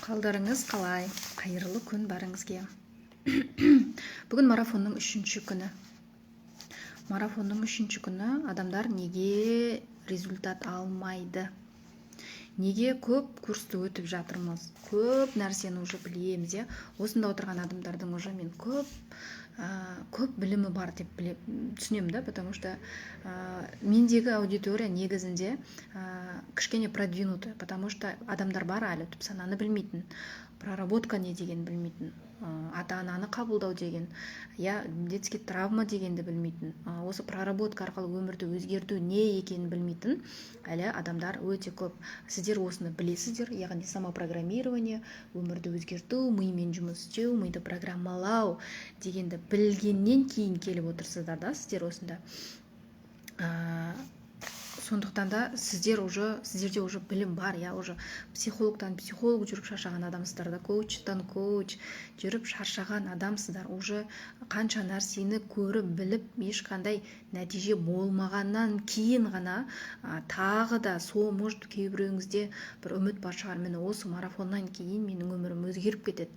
Қалдарыңыз қалай? Қайырлы күн барыңызге! Бүгін марафонның үшінші күні. Марафонның үшінші күні. Адамдар неге результат алмайды? Неге? Көп курсты өтіп жатырмыз, көп нәрсені уже білеміз, иә. Осында отырған адамдардың уже мен көп көп білімі бар деп біле, түсінемін да, потому что мендегі аудитория негізінде кішкене продвинутый, потому что адамдар бар әлі түп сананы білмейтін, проработка не деген білмейтін, ата ананы қабылдау деген, иә, детский травма дегенді білмейтін, осы проработка арқылы өмірді өзгерту не екенін білмейтін әлі адамдар өте көп. Сіздер осыны білесіздер, яғни самопрограммирование, өмірді өзгерту, мимен жұмыс істеу, миды программалау дегенді білгеннен кейін келіп отырсыздар да сіздер осында. Сондықтан да сіздер уже, сіздерде уже білім бар, иә. Уже психологтан психолог жүріп шаршаған адамсыздар да, коучтан коуч жүріп шаршаған адамсыздар. Уже қанша нәрсені көріп, біліп, ешқандай нәтиже болмағаннан кейін ғана тағы да сол, может, кейбіреуіңізде бір үміт бар шығар: міне, осы марафоннан кейін менің өмірім өзгеріп кетеді,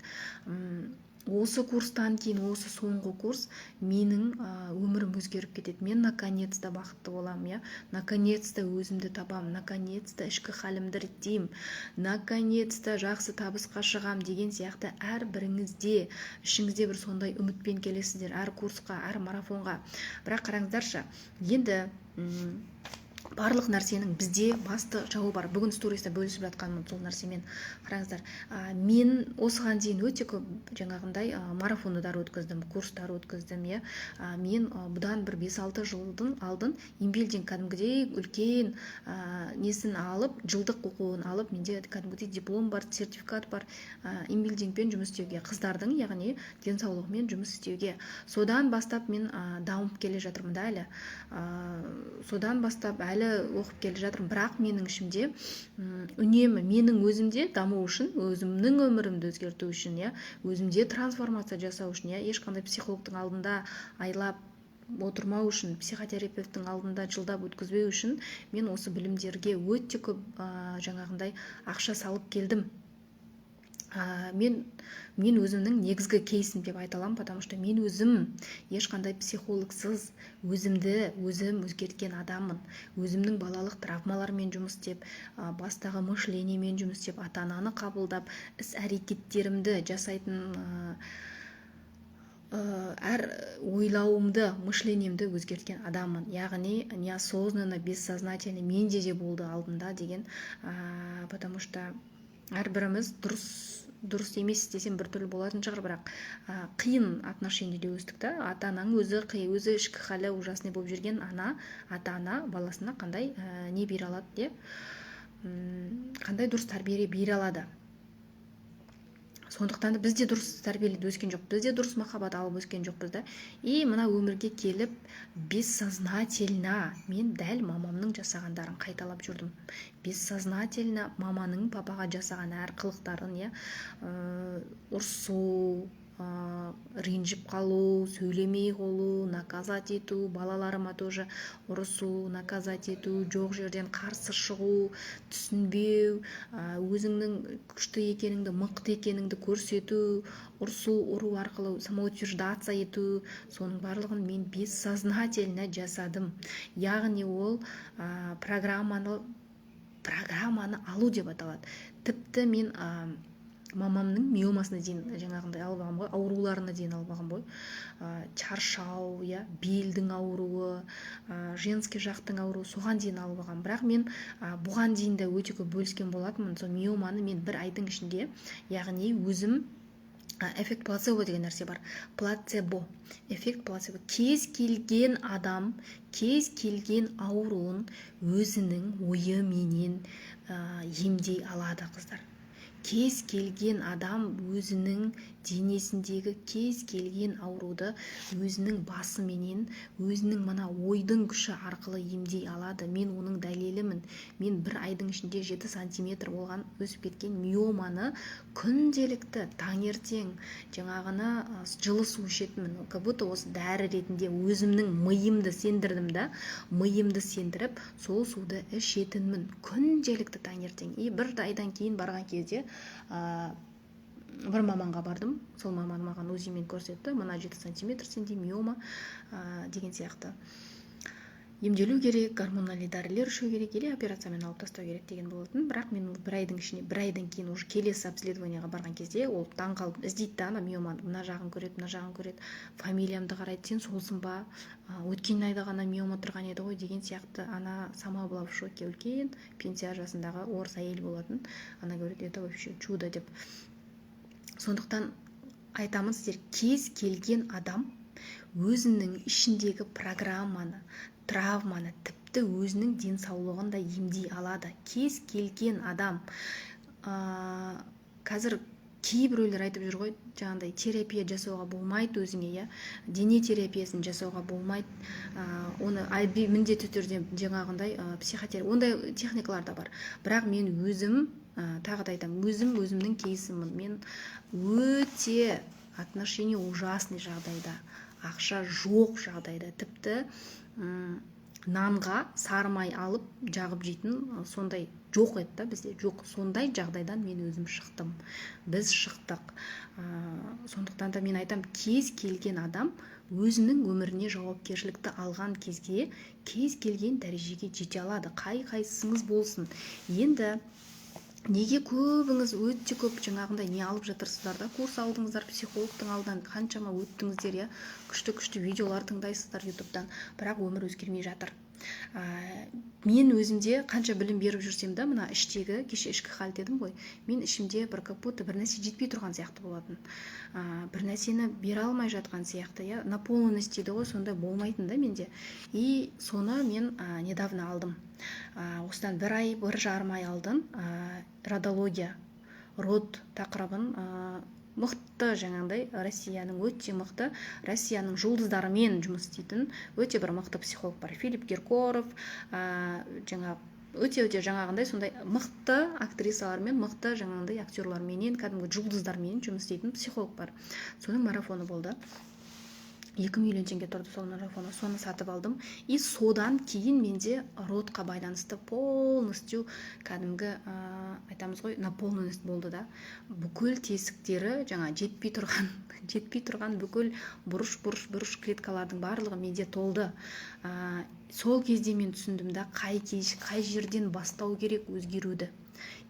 осы курстан кейін, осы соңғы курс, менің өмірім өзгеріп кетеді, мен наконец-то бақытты боламын, иә, наконец-то өзімді табамын, наконец-то ішкі халімді реттеймін, наконец-то жақсы табысқа шығамын деген сияқты. Әрбіріңізде ішіңізде бір сондай үмітпен келесіздер әр курсқа, әр марафонға. Бірақ қараңыздаршы, енді барлық нәрсенің бізде басты жауы бар. Бүгін сториста бөлісіп жатқанмын сол нәрсемен. Қараңыздар, мен осыған дейін өте көп жаңағындай марафондар өткіздім, курстар өткіздім, иә. Мен бұдан бір 5-6 жылдың алдын имбилдинг кәдімгідей үлкен несін алып, жылдық оқуын алып, менде кәдімгідей диплом бар, сертификат бар имбилдингпен жұмыс істеуге, қыздардың, яғни денсаулығымен жұмыс істеуге. Содан бастап мен дамып келе жатырмын да әлі. Содан бастап әлі оқып келе жатырмын. Бірақ менің ішімде үнемі менің өзімде даму үшін, өзімнің өмірімді өзгерту үшін, иә, өзімде трансформация жасау үшін, иә, ешқандай психологтың алдында айлап отырмау үшін, психотерапевттің алдында жылдап өткізбеу үшін мен осы білімдерге өте көп жаңағындай ақша салып келдім. Мен өзімнің негізгі кейсім деп айта аламын, потому что мен өзім ешқандай психологсыз өзімді өзім өзгерткен адаммын. Өзімнің балалық травмалармен жұмыс істеп, бастағы мышлениемен жұмыс істеп, ата ананы қабылдап, іс әрекеттерімді жасайтын әр ойлауымды, мышлениемді өзгерткен адаммын. Яғни неосознанно, бессознательно менде де болды алдында деген, потому что әрбіріміз дұрыс, дұрыс емес десем, біртүрлі болатын шығар, бірақ қиын отношениеде өстік та. Ата анаң өзі, өзі ішкі халі ужасный болып жүрген ана, ата ана баласына қандай не бере алады, иә, қандай дұрыс тәрбие бере алады? Сондықтан да біз де дұрыс тәрбиеленіп өскен жоқ, біз де дұрыс махаббат алып өскен жоқпыз да. И мына өмірге келіп, бессознательно мен дәл мамамның жасағандарын қайталап жүрдім. Бессознательно маманың папаға жасаған әр қылықтарын, иә, ұрсу, ренжіп қалу, сөйлемей қалу, наказать ету, балаларыма тоже ұрысу, наказать ету, жоқ жерден қарсы шығу, түсінбеу, өзіңнің күшті екеніңді, мықты екеніңді көрсету, ұрсу, ұру арқылы самоутверждаться ету, соның барлығын мен бессознательно жасадым. Яғни ол программаны алу деп аталады. Тіпті мен мамамның миомасына дейін жаңағындай алып алғанмын ғой, ауруларына дейін алып алғанмын ғой. Шаршау, иә, белдің ауруы, женский жақтың ауруы, соған дейін алып алғанмын. Бірақ мен бұған дейін де өте көп бөліскен болатынмын. Сол миоманы мен бір айдың ішінде, яғни өзім, эффект плацебо деген нәрсе бар, плацебо, эффект плацебо. Кез келген адам кез келген ауруын өзінің ойыменен емдей алады, қыздар. Кез келген адам өзінің Денесіндегі кез келген ауруды өзінің басыменен, өзінің мына ойдың күші арқылы емдей алады. Мен оның дәлелімін. Мен бір айдың ішінде 7 сантиметр болған, өсіп кеткен миоманы күнделікті таңертең жаңағыны жылы су ішетінмін, как будто осы дәрі ретінде өзімнің миымды сендірдім да, миымды сендіріп, сол суды ішетінмін күнделікті таңертең. И бір айдан кейін барған кезде бір маманға бардым. Сол маман маған УЗИ мен көрсетті: мына 7 сантиметр сенде миома деген сияқты, емделу керек, гормональный дәрілер ішу керек или операциямен алып тастау керек деген болатын. Бірақ мен бір айдың ішінде, бір айдан кейін уже келесі обследование ға барған кезде ол таңқалып іздейді да ана миоманы. Мына жағын көреді, мына жағын көреді, фамилиямды қарайды: «Сен солсың ба? Өткен айда ғана миома тұрған еді ғой», – деген сияқты. Она сама была в шоке. Үлкен пенсия жасындағы орыс әйел болатын. Она говорит: «Это вообще чудо», – деп. Сондықтан айтамын сіздер, кез келген адам өзінің ішіндегі программаны, травманы, тіпті өзінің денсаулығын да емдей алады кез келген адам. Қазір кейбіреулер айтып жүр ғой, жаңағыдай терапия жасауға болмайды өзіңе, иә, дене терапиясын жасауға болмайды, оны міндетті түрде жаңағындай психотерапия, ондай техникалар да бар. Бірақ мен өзім, тағы да айтамын, өзім өзімнің кейсімін. Мен өте отношение ужасный жағдайда, ақша жоқ жағдайда, тіпті нанға сары май алып жағып жейтін, сондай жоқ еді да бізде, жоқ. Сондай жағдайдан мен өзім шықтым, біз шықтық. Сондықтан да мен айтам, кез келген адам өзінің өміріне жауапкершілікті алған кезде кез келген дәрежеге жете алады, қай қайсыңыз болсын. Енді неге көбіңіз өте көп жаңағындай не алып жатырсыздар да, курс алдыңыздар, психологтың алдынан қаншама өттіңіздер, иә, күшті күшті видеолар тыңдайсыздар Ютубтан, бірақ өмір өзгермей жатыр? Мен өзімде қанша білім беріп жүрсем де, мына іштегі, кеше ішкі хал дедім ғой, мен ішімде бір как будто бір нәрсе жетпей тұрған сияқты болатын, бір нәрсені бере алмай жатқан сияқты, иә, наполненность дейді ғой, сондай болмайтын да менде. И соны мен недавно алдым, осыдан бір ай, 1,5 ай алдын, родология, род тақырыбын, мықты жаңағыдай Россияның өте мықты, Россияның жұлдыздарымен жұмыс істейтін өте бір мықты психолог бар, Филипп Киркоров, жаңа өте өте жаңағындай сондай мықты актрисалармен, мықты жаңағындай актерларменен, кәдімгі жұлдыздармен жұмыс істейтін психолог бар. Соның марафоны болды, 2 миллион теңге тұрды сол марафоны. Соны сатып алдым. И содан кейін менде род қа байланысты полностью кәдімгі, айтамыз ғой, наполненность болды да. Бүкіл тесіктері, жаңа жетпей тұрған бүкіл бұрыш бұрыш бұрыш клеткалардың барлығы менде толды. Сол кезде мен түсіндім да, қай жерден бастау керек өзгеруді,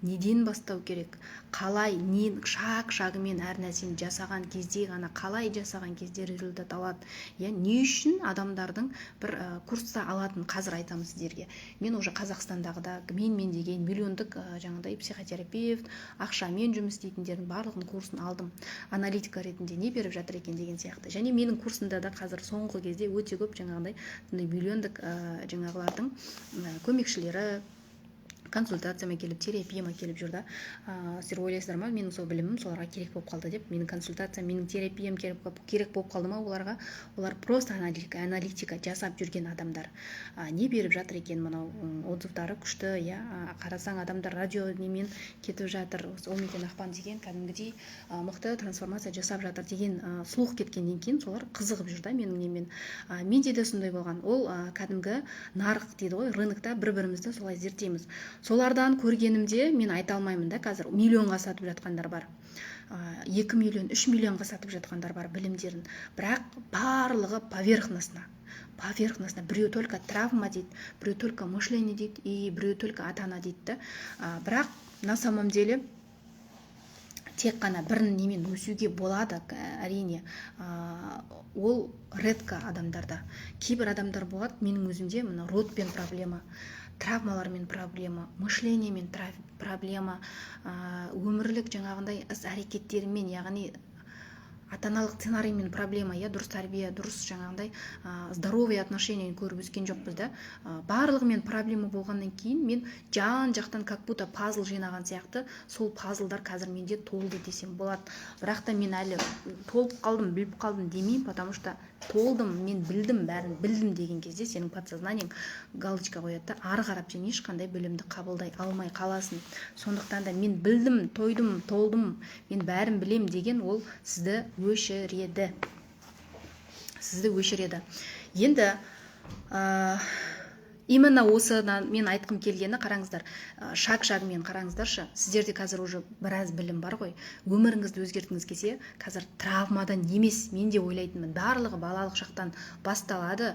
неден бастау керек, қалай, не шаг шаг ымен әр нәрсені жасаған кезде ғана, қалай жасаған кезде результат алады, иә. Не үшін адамдардың бір курста алатын, қазір айтамын сіздерге. Мен уже Қазақстандағыда менмен деген миллиондық жаңағыдай психотерапевт, ақшамен жұмыс істейтіндердің барлығының курсын алдым аналитика ретінде, не беріп жатыр екен деген сияқты. Және менің курсымда да қазір соңғы кезде өте көп жаңағындай сондай миллиондық жаңағылардың көмекшілері консультацияма келіп, терапияма келіп жүр да. Сіздер ойлайсыздар ма, менің сол білімім соларға керек болып қалды деп? Менің консультациям, менің терапиям керек болып қалды ма оларға? Олар просто аналитика жасап жүрген адамдар. Не беріп жатыр екен мынау, отзывтары күшті, иә, қарасаң, адамдар радио немен кетіп жатыр, осы Омекен Ақпан деген кәдімгідей мықты трансформация жасап жатыр деген слух кеткеннен кейін солар қызығып жүр да менің немен. Менде де сондай болған. Ол кәдімгі нарық дейді ғой, рынок та бір бірімізді солай зерттейміз. Солардан көргенімде мен айта алмаймын да, қазір миллионға сатып жатқандар бар, 2 миллион, 3 миллионға сатып жатқандар бар білімдерін, бірақ барлығы поверхностно, поверхностно. Біреу только травма дейді, біреу только мышление дейді и біреу только ата ана дейді да. Бірақ на самом деле тек қана бір немен өсуге болады, әрине, ол редко адамдарда. Кейбір адамдар болады, менің өзімде мына род пен проблема, травмалармен проблема, мышление мен проблема, өмірлік жаңағындай іс әрекеттерімен, яғни Ата аналық сценариймен проблема, иә, дұрыс тәрбие, дұрыс жаңағындай здоровый отношение көріп өскен жоқпыз да. Барлығымен проблема болғаннан кейін мен жан жақтан как будто пазл жинаған сияқты, сол пазлдар қазір менде толды десем болады. Бірақ та мен әлі толып қалдым, біліп қалдым демеймін, потому что толдым, мен білдім, бәрін білдім деген кезде сенің подсознаниең галочка қояды да, ары қарап сен ешқандай білімді қабылдай алмай қаласың. Сондықтан да мен білдім, тойдым, толдым, мен бәрін білем деген ол сізді өшіреді, сізді өшіреді. Енді именно осыдан мен айтқым келгені, қараңыздар, шаг шагымен қараңыздаршы. Сіздерде қазір уже біраз білім бар ғой. Өміріңізді өзгерткіңіз келсе, қазір травмадан емес. Мен де ойлайтынмын, барлығы балалық шақтан басталады.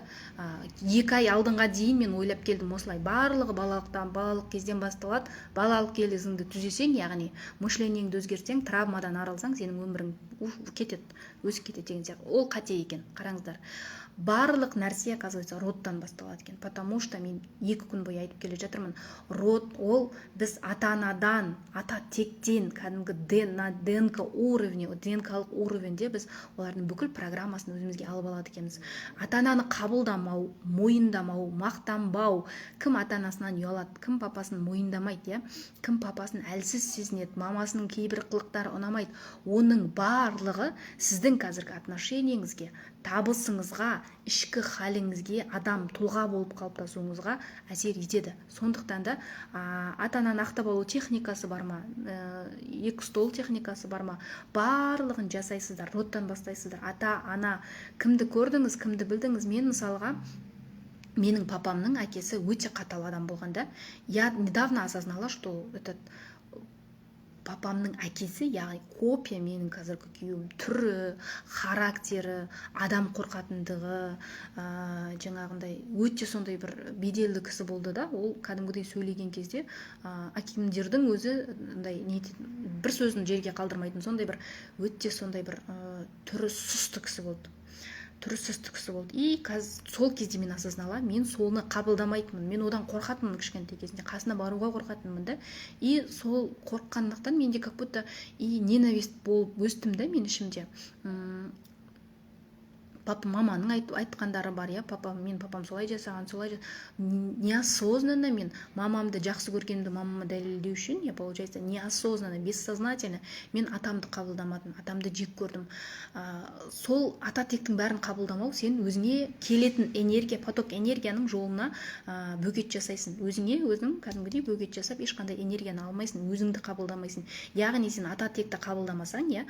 2 ай алдыңға дейін мен ойлап келдім осылай: барлығы балалықтан, балалық кезден басталады. Балалық кезіңді түзесең, яғни мышлениеңді өзгертсең, травмадан арылсаң, сенің өмірің кетеді, өсіп кетеді деген сияқты. Ол қате екен. Қараңыздар, барлық нәрсе, оказывается, родтан басталады екен. Потому что мен 2 күн бойы айтып келе жатырмын: род ол біз ата анадан, ата тектен, кәдімгі на ДНК уровне, ДНК-лық уровеньде біз олардың бүкіл программасын өзімізге алып алады екенбіз. Ата ананы қабылдамау, мойындамау, мақтанбау. Кім ата анасынан ұялады, кім папасын мойындамайды, иә, кім папасын әлсіз сезінеді, мамасының кейбір қылықтары ұнамайды, оның барлығы сіздің қазіргі отношениеңізге, табысыңызға, ішкі халіңізге, адам тұлға болып қалыптасуыңызға әсер етеді. Сондықтан да ата ананы ақтап алу техникасы бар ма, екі стол техникасы бар ма, барлығын жасайсыздар, родтан бастайсыздар. Ата ана кімді көрдіңіз, кімді білдіңіз? Мен мысалға, менің папамның әкесі өте қатал адам болған да. Я недавно осознала, что этот папамның әкесі, яғни копия менің қазіргі күйеуім, түрі, характері, адам қорқатындығы, жаңағындай өте сондай бір беделді кісі болды да. Ол кәдімгідей сөйлеген кезде әкімдердің өзі андай не, бір сөзін жерге қалдырмайтын, сондай бір өте сондай бір түрі сұсты кісі болды, түрі сұсты кісі болды. И қазір сол кезде мен осознала, мен соны қабылдамайтынмын, мен одан қорқатынмын, кішкентай кезімде қасына баруға қорқатынмын да. И сол қорыққандықтан менде как будто и ненависть болып өстім да. Мен ішімде папа маманың айтқандары бар, иә, папа мен папам солай жасаған, солай. Неосознанно мен мамамды жақсы көргенімді мамама дәлелдеу үшін, я, получается, неосознанно, бессознательно мен атамды қабылдамадым, атамды жек көрдім. Сол ата тектің бәрін қабылдамау, сен өзіңе келетін энергия, поток энергияның жолына бөгет жасайсың. Өзіңе өзің кәдімгідей бөгет жасап, ешқандай энергияны алмайсың, өзіңді қабылдамайсың. Яғни сен ата текті қабылдамасаң, иә,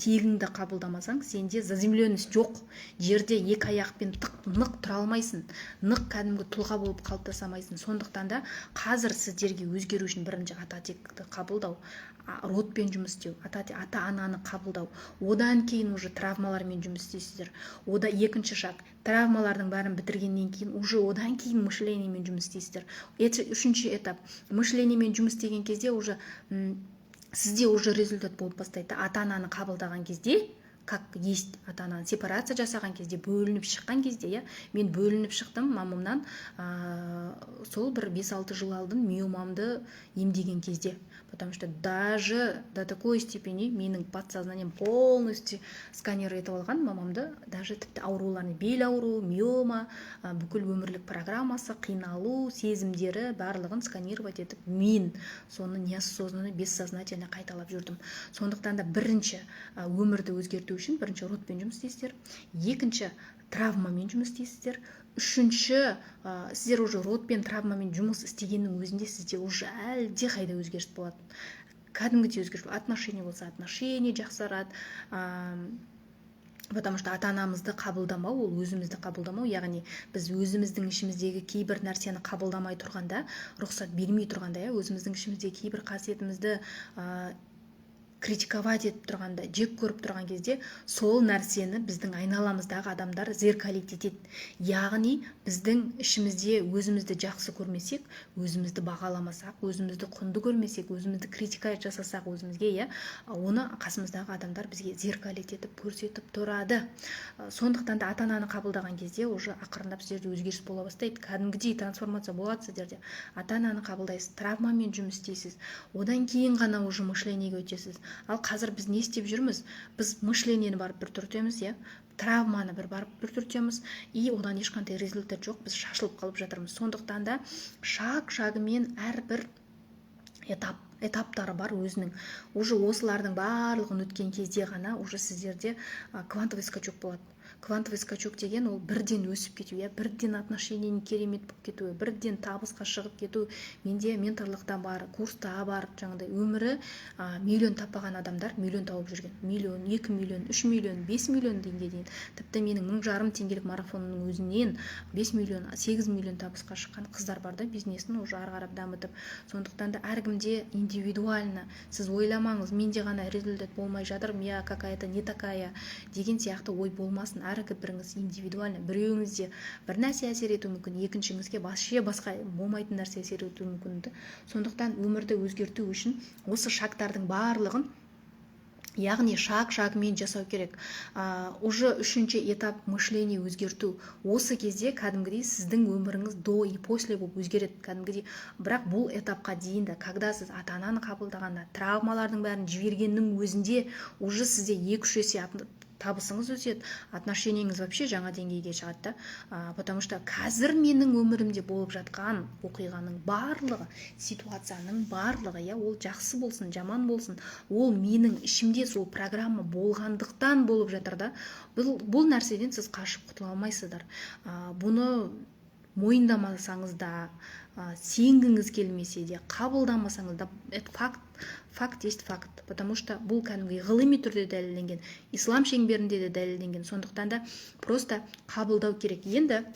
тегіңді қабылдамасаң, сенде заземленность жоқ, жерде екі аяқпен тық нық тұра алмайсың, нық кәдімгі тұлға болып қалыптаса алмайсың. Сондықтан да қазір сіздерге өзгеру үшін бірінші ата текті қабылдау, родпен жұмыс істеу, ата ананы қабылдау, одан кейін уже травмалармен жұмыс істейсіздер. Ода екінші шаг, травмалардың бәрін бітіргеннен кейін уже одан кейін мышлениемен жұмыс істейсіздер. Это үшінші этап. Мышлениемен жұмыс істеген кезде уже сізде уже результат болып бастайды. Ата ананы қабылдаған кезде, как есть ата ананы сепарация жасаған кезде, бөлініп шыққан кезде, иә, мен бөлініп шықтым мамамнан сол бір 5-6 жыл алдын миомамды емдеген кезде, потому что даже до такой степени менің подсознанием полностью сканер етіп алған мамамды, даже тіпті ауруларын, бел ауруы, миома, бүкіл өмірлік программасы, қиналу сезімдері, барлығын сканировать етіп, мен соны неосознанно, бессознательно қайталап жүрдім. Сондықтан да бірінші өмірді өзгерту үшін бірінші родпен жұмыс істейсіздер, екінші травмамен жұмыс істейсіздер, үшінші сіздер уже родпен, травмамен жұмыс істегеннің өзінде сізде уже әлдеқайда өзгеріс болады, кәдімгідей өзгеріс. Отношение болса, отношение жақсарады, потому что ата анамызды қабылдамау ол өзімізді қабылдамау. Яғни біз өзіміздің ішіміздегі кейбір нәрсені қабылдамай тұрғанда, рұқсат бермей тұрғанда, иә, өзіміздің ішіміздегі кейбір қасиетімізді критиковать етіп тұрғанда, жек көріп тұрған кезде, сол нәрсені біздің айналамыздағы адамдар зеркалить етеді. Яғни біздің ішімізде өзімізді жақсы көрмесек, өзімізді бағаламасақ, өзімізді құнды көрмесек, өзімізді критика жасасақ өзімізге, иә, оны қасымыздағы адамдар бізге зеркалить етіп көрсетіп тұрады. Сондықтан да ата ананы қабылдаған кезде уже ақырындап сіздерде өзгеріс бола бастайды, кәдімгідей трансформация болады сіздерде. Ата ананы қабылдайсыз, травмамен жұмыс істейсіз, одан кейін ғана уже мышлениеге өтесіз. Ал қазір біз не істеп жүрміз? Біз мышление ні барып бір түртеміз, иә, травманы бір барып бір түртеміз, и одан ешқандай результат жоқ, біз шашылып қалып жатырмыз. Сондықтан да шаг шагымен әрбір этап, этаптары бар өзінің. Уже осылардың барлығын өткен кезде ғана уже сіздерде квантовый скачок болады. Квантовый скачок деген ол бірден өсіп кету, иә, бірден отношение нің керемет болып кетуі, бірден табысқа шығып кету. Менде менторлықта бар, курста бар, жаңағыдай өмірі миллион таппаған адамдар миллион тауып жүрген: миллион, 2 миллион, 3 миллион, 5 миллион теңге дейін. Тіпті менің 1500 теңгелік марафонымның өзінен 5 миллион, 8 миллион табысқа шыққан қыздар бар да, бизнесін уже ары қарап дамытып. Сондықтан да әркімде индивидуально. Сіз ойламаңыз, менде ғана результат болмай жатыр, я какая то не такая деген сияқты ой болмасын. Әрбіріңіз индивидуально. Біреуіңізде бір нәрсе әсер етуі мүмкін, екіншіңізге вообще басқа болмайтын нәрсе әсер етуі мүмкін да. Сондықтан өмірді өзгерту үшін осы шаг тардың барлығын, яғни шаг шагымен жасау керек. Уже үшінші этап — мышление өзгерту. Осы кезде кәдімгідей сіздің өміріңіз до и после болып өзгереді кәдімгідей. Бірақ бұл этапқа дейін де, когда сіз ата ананы қабылдағанда, травмалардың бәрін жібергеннің өзінде уже сізде 2-3 есе табысыңыз өседі, отношение ңіз вообще жаңа деңгейге шығады да. Потому что қазір менің өмірімде болып жатқан оқиғаның барлығы, ситуацияның барлығы, иә, ол жақсы болсын, жаман болсын, ол менің ішімде сол программа болғандықтан болып жатыр да. Бұл нәрседен сіз қашып құтыла алмайсыздар. Бұны мойындамасаңыз да, сенгіңіз келмесе де, қабылдамасаңыз да, это факт, факт есть факт. Потому что бұл кәдімгідей ғылыми түрде дәлелденген, ислам шеңберінде де дәлелденген. Сондықтан да просто қабылдау керек. Енді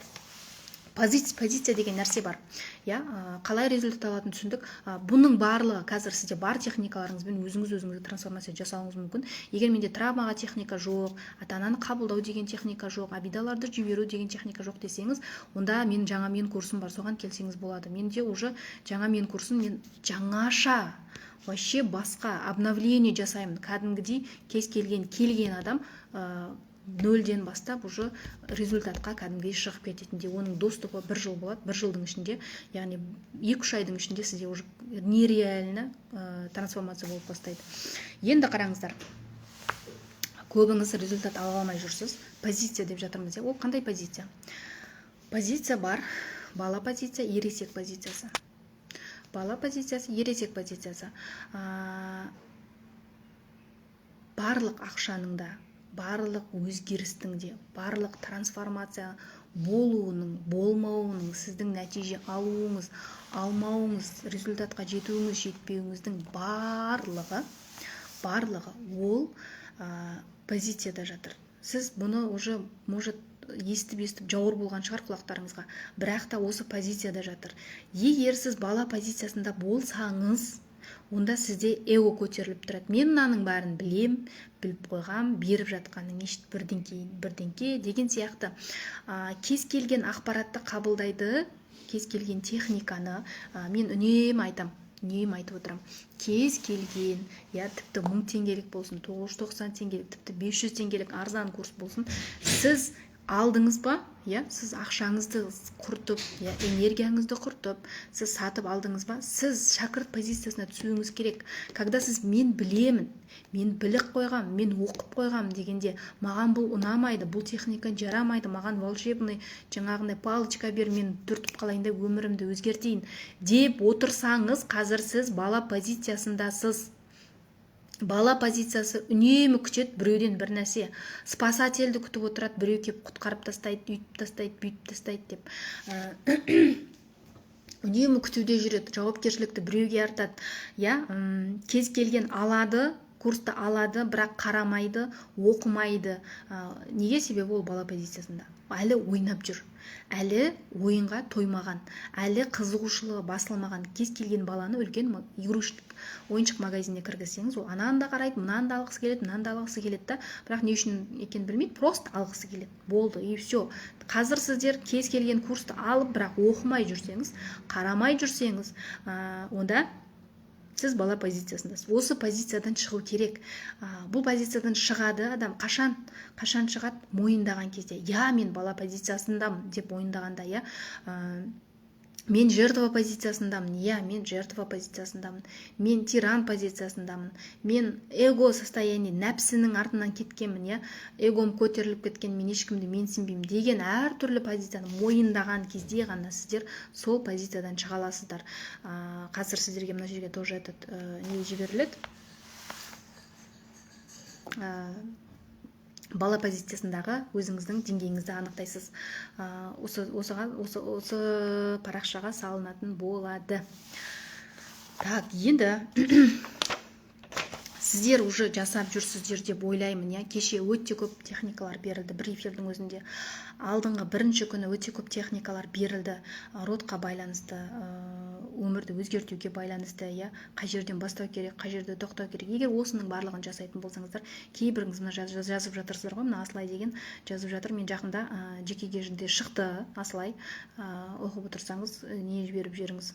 позиция деген нәрсе бар, иә. Қалай результат алатынын түсіндік. Бұның барлығы қазір сізде бар техникаларыңызбен өзіңіз өзіңізге трансформация жасауыңыз мүмкін. Егер менде травмаға техника жоқ, ата ананы қабылдау деген техника жоқ, обида ларды жіберу деген техника жоқ десеңіз, онда мен жаңа мен курсым бар, соған келсеңіз болады. Менде уже жаңа мен курсым, мен жаңаша, вообще басқа обновление жасаймын кәдімгідей. Кез келген келген адам нөлден бастап уже результат қа кәдімгідей шығып кететіндей. Оның доступ ы бір жыл болады. Бір жылдың ішінде, яғни 2-3 айдың ішінде сізде уже нереально трансформация болып бастайды. Енді қараңыздар, көбіңіз результат ала алмай жүрсіз. Позиция деп жатырмыз, иә. Ол қандай позиция? Позиция бар: бала позиция, ересек позициясы. Бала позициясы, ересек позициясы. Барлық ақшаның да, барлық өзгерістің де, барлық трансформация болуының, болмауының, сіздің нәтиже алуыңыз, алмауыңыз, результат қа жетуіңіз, жетпеуіңіздің барлығы ол позицияда жатыр. Сіз бұны уже, может, естіп естіп жауыр болған шығар құлақтарыңызға, бірақ та осы позицияда жатыр. Егер сіз бала позициясында болсаңыз, онда сізде эго көтеріліп тұрады: мен мынаның бәрін білем, біліп қойғам, беріп жатқаның еш бірдеңке бірдеңке деген сияқты. Кез келген ақпаратты қабылдайды, кез келген техниканы. Мен үнемі айтам, үнемі айтып отырамын: кез келген, иә, тіпті 1000 теңгелік болсын, 990 теңгелік, тіпті 500 теңгелік арзан курс болсын, сіз алдыңыз ба, иә, сіз ақшаңызды құртып, иә, энергияңызды құртып, сіз сатып алдыңыз ба, сіз шәкірт позициясына түсуіңіз керек. Когда сіз «мен білемін, мен біліп қойғам, мен оқып қойғам» дегенде, «маған бұл ұнамайды, бұл техника жарамайды, маған волшебный жаңағындай палочка бер, мен түртіп қалайын да өмірімді өзгертейін» деп отырсаңыз, қазір сіз бала позициясындасыз. Бала позициясы үнемі күтеді біреуден бір нәрсе, спасатель ді күтіп отырады: біреу келіп құтқарып тастайды, үйтіп тастайды, бүйтіп тастайды деп үнемі күтуде жүреді, жауапкершілікті біреуге артады, иә. Кез келген алады, курсты алады, бірақ қарамайды, оқымайды. Неге? Себебі ол бала позициясында әлі ойнап жүр, әлі ойынға тоймаған, әлі қызығушылығы басылмаған. Кез келген баланы үлкен игрушек, ойыншық магазиніне кіргізсеңіз, ол ананы да қарайды, мынаны да алғысы келеді, мынаны да алғысы келеді да, бірақ не үшін екенін білмейді, просто алғысы келеді, болды и все. Қазір сіздер кез келген курсты алып, бірақ оқымай жүрсеңіз, қарамай жүрсеңіз, онда сіз бала позициясындасыз. Осы позициядан шығу керек. Бұл позициядан шығады адам қашан? Қашан шығады? Мойындаған кезде, иә, мен бала позициясындамын деп мойындағанда, иә. Мен жертва позициясындамын, иә, мен жертва позициясындамын, мен тиран позициясындамын, мен эго состояние, нәпсінің артынан кеткенмін, иә, эгом көтеріліп кеткен, мен ешкімді менсінбеймін деген әртүрлі позицияны мойындаған кезде ғана сіздер сол позициядан шыға аласыздар. Қазір сіздерге мына жерге тоже этот не жіберіледі. Бала позициясындағы өзіңіздің деңгейіңізді анықтайсыз. Осы парақшаға салынатын болады. Так, енді сіздер уже жасап жүрсіздер деп ойлаймын, иә. Кеше өте көп техникалар берілді бір эфирдің өзінде. Алдыңғы бірінші күні өте көп техникалар берілді. Родқа байланысты, өмірді өзгертуге байланысты, иә, қай жерден бастау керек, қай жерде тоқтау керек. Егер осының барлығын жасайтын болсаңыздар, кейбіріңіз мына жазып жатырсыздар ғой, мына Асылай деген жазып жатыр. Мен жақында жекеге де шықты Асылай, оқып отырсаңыз, не жіберіп жіберіңіз.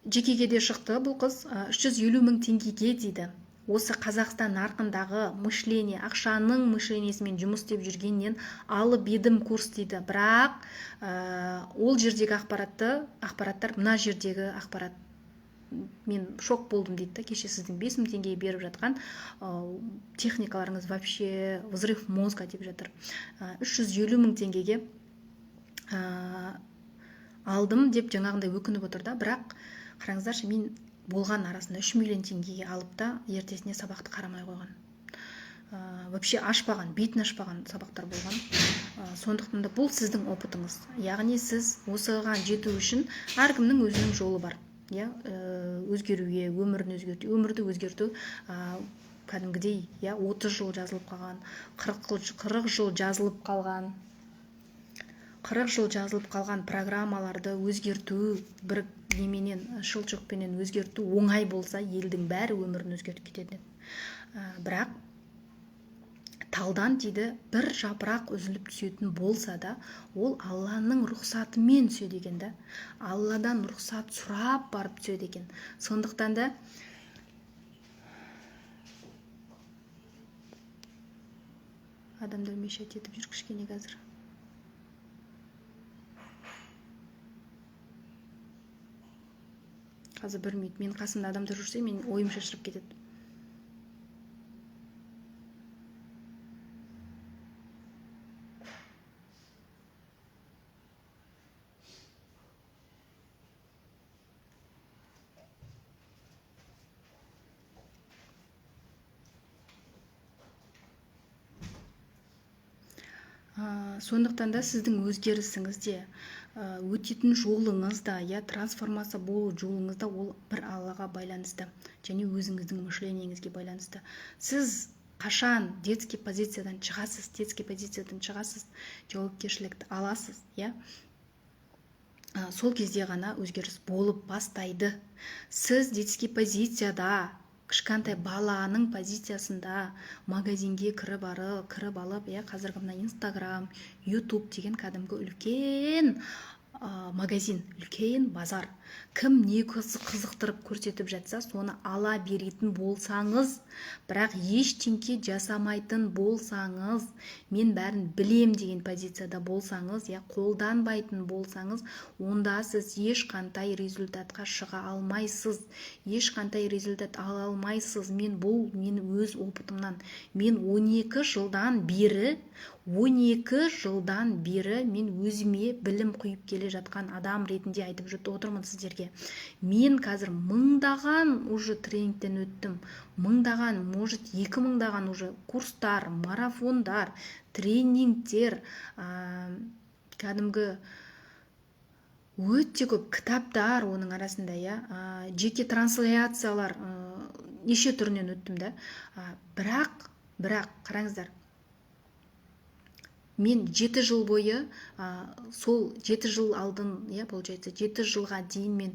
Жекеге де шықты бұл қыз, 350 мың теңгеге дейді. Осы Қазақстан нарқындағы мышление, ақшаның мышлениесімен жұмыс істеп жүргеннен алып едім курс дейді. Бірақ ол жердегі ақпараттар, мына жердегі ақпарат, мен шок болдым дейді да. Кеше сіздің 5 мың теңгеге беріп жатқан техникаларыңыз вообще взрыв мозга деп жатыр. 350 мың теңгеге алдым деп жаңағындай өкініп отыр да. Бірақ қараңыздаршы, мен болған арасында 3 миллион теңгеге алып та, ертесіне сабақты қарамай қойған, вообще ашпаған, бетін ашпаған сабақтар болған. Сондықтан да бұл сіздің опытыңыз, яғни сіз осыған жету үшін әркімнің өзінің жолы бар, иә, өзгеруге, өмірін өзгерту, өмірді өзгерту, кәдімгідей, иә, 30 жыл жазылып қалған, 40 жыл жазылып қалған, 40 жыл жазылып қалған программаларды өзгерту бір неменен, щелчокпенен өзгерту оңай болса, елдің бәрі өмірін өзгертіп кететін еді. Бірақ талдан дейді бір жапырақ үзіліп түсетін болса да, ол Алланың рұқсатымен түседі екен да, Алладан рұқсат сұрап барып түседі екен. Сондықтан да адамдар мешать етіп жүр кішкене қазір. Қазір бір минут, менің қасымда адамдар жүрсе, мен ойым шашырап кетеді. Сондықтан да сіздің өзгерісіңіз де, өтетін жолыңыз да, иә, трансформация болу жолыңыз да ол бір Аллаға байланысты және өзіңіздің мышлениеңізге байланысты. Сіз қашан детский позициядан шығасыз, детский позициядан шығасыз, жауапкершілікті аласыз, иә, сол кезде ғана өзгеріс болып бастайды. Сіз детский позицияда, кішкентай баланың позициясында магазинге кіріп алып, иә, қазіргі мына Инстаграм, Ютуб деген кәдімгі үлкен магазин, үлкен базар. Кім не қызықтырып көрсетіп жатса, соны ала беретін болсаңыз, бірақ ештеңке жасамайтын болсаңыз, мен бәрін білем деген позицияда болсаңыз, иә, қолданбайтын болсаңыз, онда сіз ешқандай результатқа шыға алмайсыз, ешқандай результат ала алмайсыз. Мен бұл, мен өз опытымнан, мен 12 жылдан бері, 12 жылдан бері мен өзіме білім құйып келе жатқан адам ретінде айтып отырмын сіздерге. Мен қазір мыңдаған уже тренингтен өттім, мыңдаған, может, 2 мыңдаған уже курстар, марафондар, тренингтер, кәдімгі өте көп кітаптар, оның арасында, иә, жеке трансляциялар, неше түрінен өттім да. Бірақ қараңыздар, мен 7 жыл бойы, сол 7 жыл алдын, иә, получается, 7 жылға дейін мен,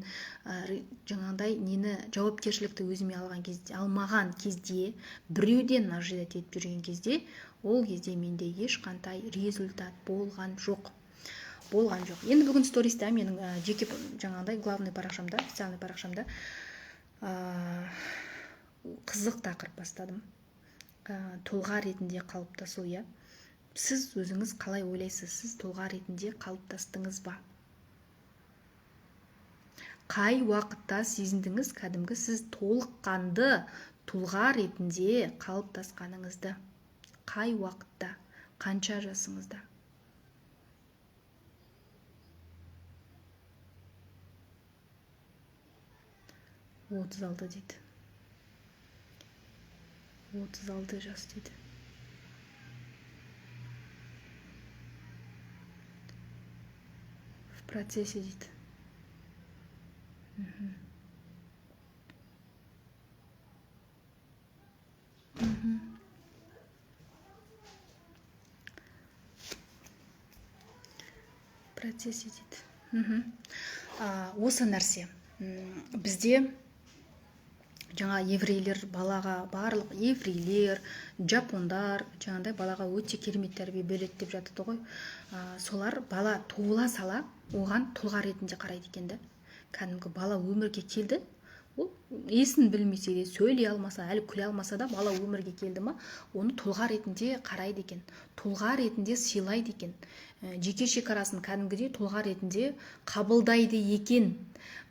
жаңағыдай нені, жауапкершілікті өзіме алған кезде, алмаған кезде, біреуден ожидать етіп жүрген кезде, ол кезде менде ешқандай результат болған жоқ. Болған жоқ. Енді бүгін сториста менің, жеке жаңағыдай главный парақшамда, официальный парақшамда, қызық тақырып бастадым. Тұлға ретінде қалыптасу, иә. Сіз өзіңіз қалай ойлайсыз, сіз тұлға ретінде қалыптастыңыз ба? Қай уақытта сезіндіңіз кәдімгі сіз толыққанды тұлға ретінде қалыптасқаныңызды? Қай уақытта? Қанша жасыңызда? 36 дейді. 36 жас дейді. В процессе дейді. Мхм. Процессе дейді. Мхм. Осы нәрсе. Бізде жаңа еврейлер балаға, барлық еврейлер, жапондар жаңағыдай балаға өте керемет тәрбие береді деп жатады ғой. Солар бала туыла сала оған тұлға ретінде қарайды екен да. Кәдімгі бала өмірге келді, ол есін білмесе де, сөйлей алмаса, әлі күле алмаса да, бала өмірге келді ма, оны тұлға ретінде қарайды екен, тұлға ретінде сыйлайды екен, жеке шекарасын кәдімгідей тұлға ретінде қабылдайды екен.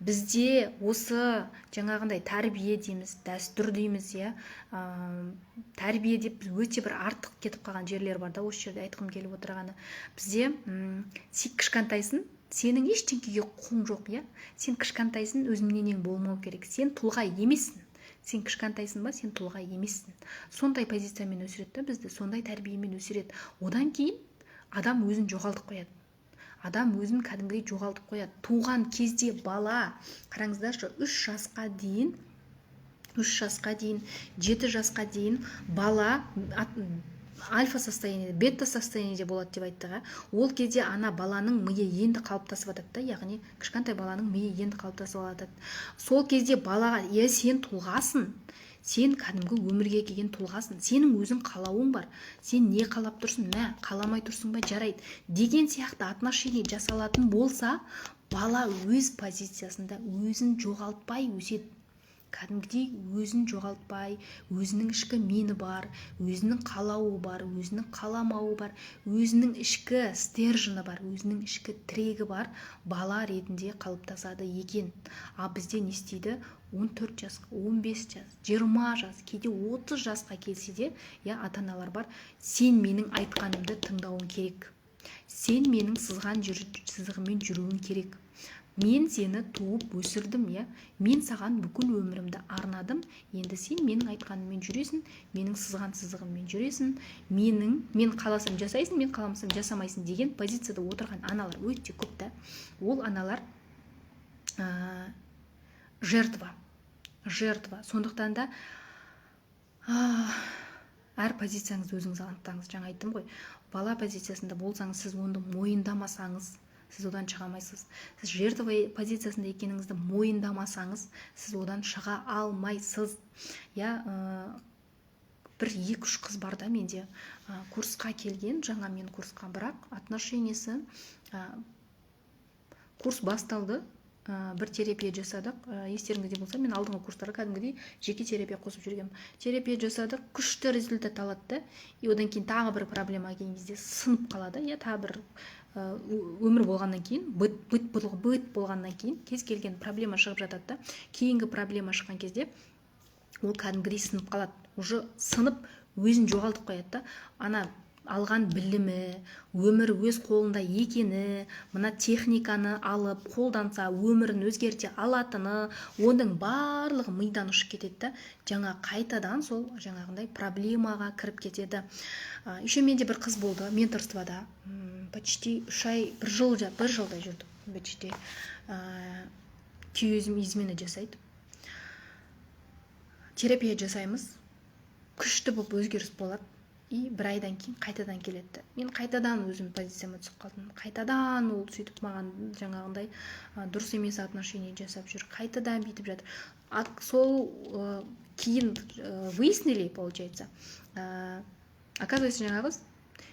Бізде осы жаңағындай тәрбие дейміз, дәстүр дейміз, иә, тәрбие деп біз өте бір артық кетіп қалған жерлер бар да. Осы жерде айтқым келіп отырғаны, бізде сен кішкентайсың, сенің ештеңкеге құқың жоқ, иә, сен кішкентайсың, өз мнениең болмау керек, сен тұлға емессің, сен кішкентайсың ба, сен тұлға емессің. Сондай позициямен өсіреді да бізді, сондай тәрбиемен өсіреді. Одан кейін адам өзін жоғалтып қояды. Адам өзін кәдімгідей жоғалтып қояды. Туған кезде бала, қараңыздаршы, 3 жасқа дейін, 3 жасқа дейін, 7 жасқа дейін бала альфа состояние, бета состояниеде болады деп айттық, ә? Ол кезде ана баланың миы енді қалыптасып жатады да, яғни кішкентай баланың миы енді қалыптасып жатады. Сол кезде балаға, е, сен тұлғасың, сен кәдімгі өмірге келген тұлғасың, сенің өзің қалауың бар, сен не қалап тұрсың, мә, қаламай тұрсың ба, жарайды деген сияқты отношение жасалатын болса, бала өз позициясында өзін жоғалтпай өседі. Кәдімгідей өзін жоғалтпай, өзінің ішкі мені бар, өзінің қалауы бар, өзінің қаламауы бар, өзінің ішкі стержені бар, өзінің ішкі тірегі бар бала ретінде қалыптасады екен. А бізде не істейді? 14 жасқа, 15 жас, 20 жас, кейде 30 жасқа келсе де, я, ата-аналар бар, сен менің айтқанымды тыңдауың керек, сен менің сызған сызығыммен жүруің керек, мен сені туып өсірдім, иә, мен саған бүкіл өмірімді арнадым, енді сен менің айтқаныммен жүресің, менің сызған сызығыммен жүресің, мен қаласам жасайсың, мен қаламасам жасамайсың деген позицияда отырған аналар өте көп та. Ол аналар, жертва, жертва. Сондықтан да, әр позицияңызды өзіңіз анықтаңыз. Жаңа айттым ғой, бала позициясында болсаңыз, сіз оны мойындамасаңыз, сіз одан шыға алмайсыз. Сіз жертва позициясында екеніңізді мойындамасаңыз, сіз одан шыға алмайсыз. Я, бір екі-үш қыз бар да менде, курсқа келген, жаңа мен курсқа, бірақ отношениесі, курс басталды, бір терапия жасадық. Естеріңізде болса, мен алдыңғы курстарға кәдімгідей жеке терапия қосып жүргенмін. Терапия жасадық, күшті результат алады да, и одан кейін тағы бір проблема келген кезде сынып қалады, иә, тағы бір, өмір болғаннан кейін, быт болғаннан кейін кез келген проблема шығып жатады да, кейінгі проблема шыққан кезде ол кәдімгідей сынып қалады, уже сынып өзін жоғалтып қояды да. Ана алған білімі, өмір өз қолында екені, мына техниканы алып қолданса өмірін өзгерте алатыны, оның барлығы мидан ұшып кетеді да, жаңа қайтадан сол жаңағындай проблемаға кіріп кетеді. Еще менде бір қыз болды менторствода, почти 3 ай, бір жыл, бір жылдай жүрдік почти. Күйеуім измена жасайды, терапия жасаймыз, күшті болып өзгеріс болады. И бір айдан кейін қайтадан келеді. Мен қайтадан өзім позицияма түсіп қалдым. Қайтадан ол сөйтіп маған жаңағындай, дұрыс емес отношение жасап жүр. Қайтадан бүйтіп жатыр. А сол, кейін, выяснили, получается. Оказывается, жаңағы қыз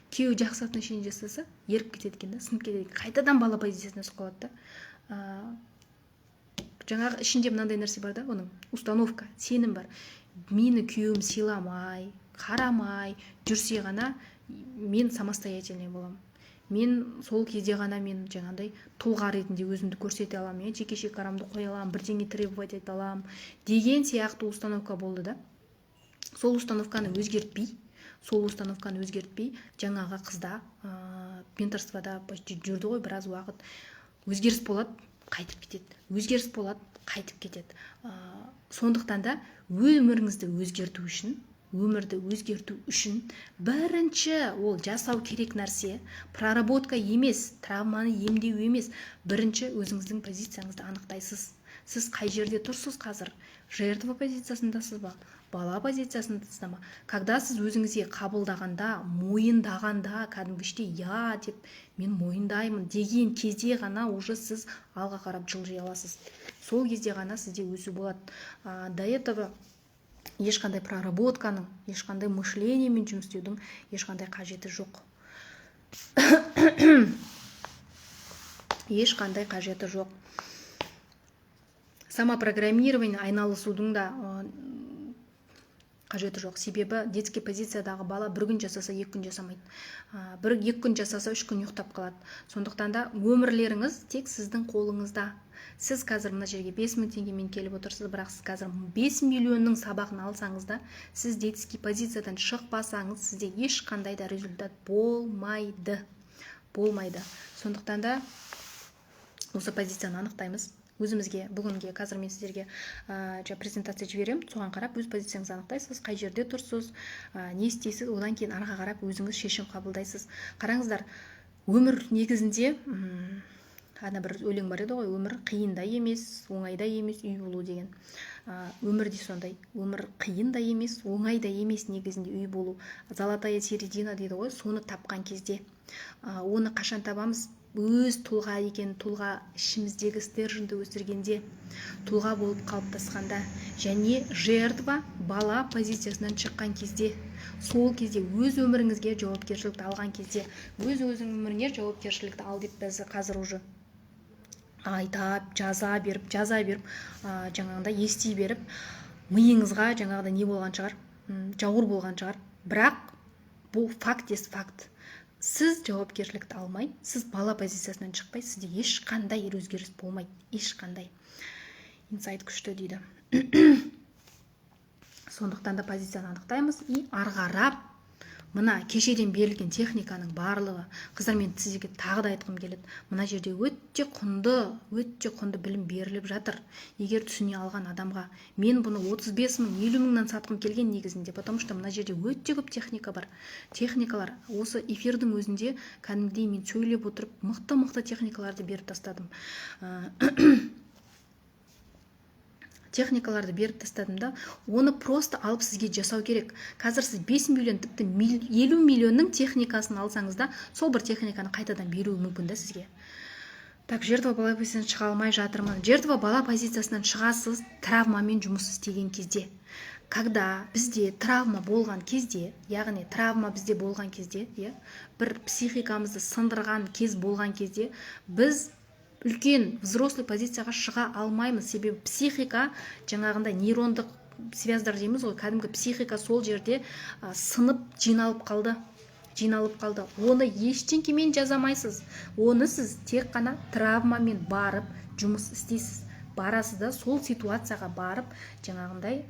күйеуі жақсы отношение жасаса, еріп кетеді екен да, сынып кетеді екен. Қайтадан бала позициясына түсіп қалады да. Жаңағы ішінде мынандай нәрсе бар да, оның установка, сенім бар. Мені күйеуім сыйламай, қарамай жүрсе ғана мен самостоятельный боламын. Мен сол кезде ғана мен жаңағыдай тұлға ретінде өзімді көрсете аламын, иә, жеке шекарамды қоя аламын, бірдеңе требовать ете аламын деген сияқты установка болды да. Сол установканы өзгертпей жаңағы қызда менторствода почти жүрді ғой біраз уақыт. Өзгеріс болады, қайтып кетеді, өзгеріс болады, қайтып кетеді. Сондықтан да өміріңізді өзгерту үшін, өмірді өзгерту үшін бірінші ол жасау керек нәрсе проработка емес, травманы емдеу емес. Бірінші өзіңіздің позицияңызды анықтайсыз. Сіз қай жерде тұрсыз қазір? Жертва позициясындасыз ба, бала позициясында ма? Когда сіз өзіңізге қабылдағанда, мойындағанда, кәдімгідей «я» деп, «мен мойындаймын» деген кезде ғана уже сіз алға қарап жылжи аласыз. Сол кезде ғана сізде өсу болады. До этого ешқандай проработканың, ешқандай мышлениемен жұмыс істеудің ешқандай қажеті жоқ, ешқандай қажеті жоқ. Самопрограммирование айналысудың да қажеті жоқ, себебі детский позициядағы бала бір күн жасаса, 2 күн жасамайды, бір екі күн жасаса, 3 күн ұйықтап қалады. Сондықтан да өмірлеріңіз тек сіздің қолыңызда. Сіз қазір мына жерге 5000 теңгемен келіп отырсыз, бірақ сіз қазір 5 миллионның сабағын алсаңыз да, сіз детский позициядан шықпасаңыз, сізде ешқандай да результат болмайды, болмайды. Сондықтан да осы позицияны анықтаймыз өзімізге. Бүгінге қазір мен сіздерге презентация жіберемін. Соған қарап өз позицияңызды анықтайсыз, қай жерде тұрсыз, не істейсіз. Одан кейін арға қарап өзіңіз шешім қабылдайсыз. Қараңыздар, өмір негізінде, ана бір өлең бар еді ғой, «Өмір қиын да емес, оңай да емес, үй болу» деген. Өмір де сондай: өмір қиын да емес, оңай да емес негізінде үй болу. Золотая середина дейді ғой, соны тапқан кезде. Оны қашан табамыз? Өз тұлға екен, тұлға, ішіміздегі стерженьді өсіргенде, тұлға болып қалыптасқанда және жертва, бала позициясынан шыққан кезде, сол кезде өз өміріңізге жауапкершілікті алған кезде. Өз өміріңе жауапкершілікті ал деп біз қазір уже айтап, жаза беріп, жаза беріп, жаңағыдай ести беріп, миыңызға жаңағыдай не болған шығар, жауыр болған шығар. Бірақ бұл факт есть факт. Сіз жауапкершілікті алмай, сіз бала позициясынан шықпай, сізде ешқандай өзгеріс болмайды, ешқандай. Инсайт күшті дейді. Сондықтан да позицияны анықтаймыз и ары қарап мына кешеден берілген техниканың барлығы. Қыздар, мен сізге тағы да айтқым келеді: мына жерде өте құнды, өте құнды білім беріліп жатыр, егер түсіне алған адамға. Мен бұны 35 мың, 50 мыңнан сатқым келген негізінде, потому что мына жерде өте көп техника бар. Техникалар осы эфирдің өзінде кәдімгідей мен сөйлеп отырып, мықты мықты техникаларды беріп тастадым. Техникаларды беріп тастадым да, оны просто алып сізге жасау керек. Қазір сіз 5 миллион, тіпті 50 миллионның техникасын алсаңыз да, сол бір техниканы қайтадан беруі мүмкін да сізге. Так, жертва, бала позициясынан шыға алмай жатырмын. Жертва, бала позициясынан шығасыз травмамен жұмыс істеген кезде. Когда бізде травма болған кезде, яғни травма бізде болған кезде, иә, бір психикамызды сындырған кез болған кезде, біз үлкен взрослый позицияға шыға алмаймыз, себебі психика жаңағындай нейрондық связьдар дейміз ғой, кәдімгі психика сол жерде сынып, жиналып қалды, жиналып қалды. Оны ештеңкемен жазамайсыз. Оны сіз тек қана травмамен барып жұмыс істейсіз. Барасыз да, сол ситуацияға барып, жаңағындай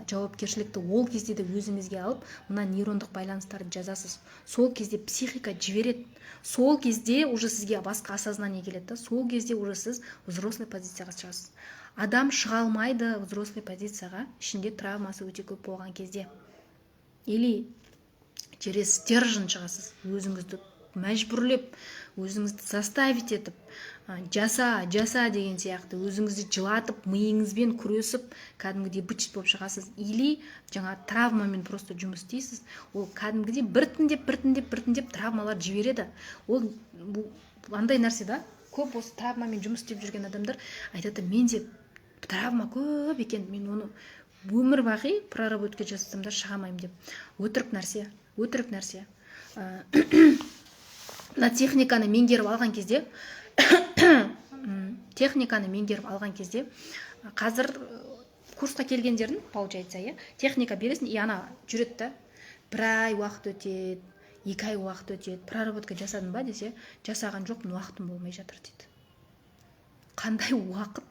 жауапкершілікті ол кезде де өзіңізге алып, мына нейрондық байланыстарды жазасыз. Сол кезде психика жібереді. Сол кезде уже сізге басқа осознание келеді да, сол кезде уже сіз взрослый позицияға шығасыз. Адам шыға алмайды взрослый позицияға ішінде травмасы өте көп болған кезде. Или через стержень шығасыз, өзіңізді мәжбүрлеп, өзіңізді заставить етіп, жаса, жаса деген сияқты, өзіңізді жылатып, миыңызбен күресіп, кәдімгідей быт болып шығасыз. Или жаңа травмамен просто жұмыс істейсіз. Ол кәдімгідей біртіндеп, біртіндеп, біртіндеп травмалар жібереді. Ол андай нәрсе да. Көп осы травмамен жұмыс істеп жүрген адамдар айтады: «Менде травма көп екен, мен оны өмір бақи проработка жасасам да, шыға алмаймын», — деп. Өтірік нәрсе, өтірік нәрсе. Мына техниканы меңгеріп алған кезде, техниканы меңгеріп алған кезде, қазір курсқа келгендердің, получается, иә, техника бересің и ана жүреді да, бір ай уақыт өтеді. 2 ай уақыт өтеді. «Проработка жасадың ба?» десе, «Жасаған жоқпын, уақытым болмай жатыр», – дейді. Қандай уақыт,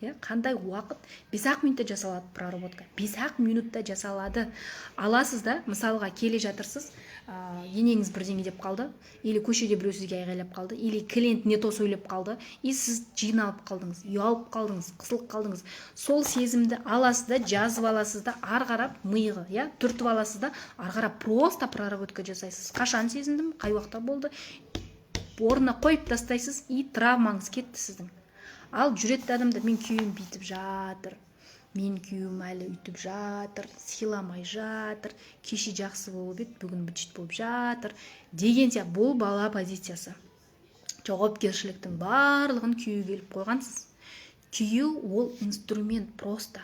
иә, қандай уақыт? 5-ақ минутта жасалады проработка, 5-ақ минутта жасалады. Аласыз да, мысалға, келе жатырсыз, енеңіз бірдеңе деп қалды, или көшеде біреу сізге айғайлап қалды, или клиент не то сөйлеп қалды, и сіз жиналып қалдыңыз, ұялып қалдыңыз, қысылып қалдыңыз. Сол сезімді аласыз да, жазып аласыз да, ары қарап миға, иә, түртіп аласыз да, ары қарап просто проработка жасайсыз. Қашан сезіндім, қай уақытта болды, орнына қойып тастайсыз, и травмаңыз кетті сіздің. Ал жүреді адамдар: «Мен күйеуім бүйтіп жатыр, мен күйеуім әлі үйтіп жатыр, сыйламай жатыр, кеше жақсы болып еді, бүгін быт болып жатыр», – деген сияқты. Бұл бала позициясы. Жауапкершіліктің барлығын күйеуге іліп қойғансыз. Күйеу ол инструмент просто,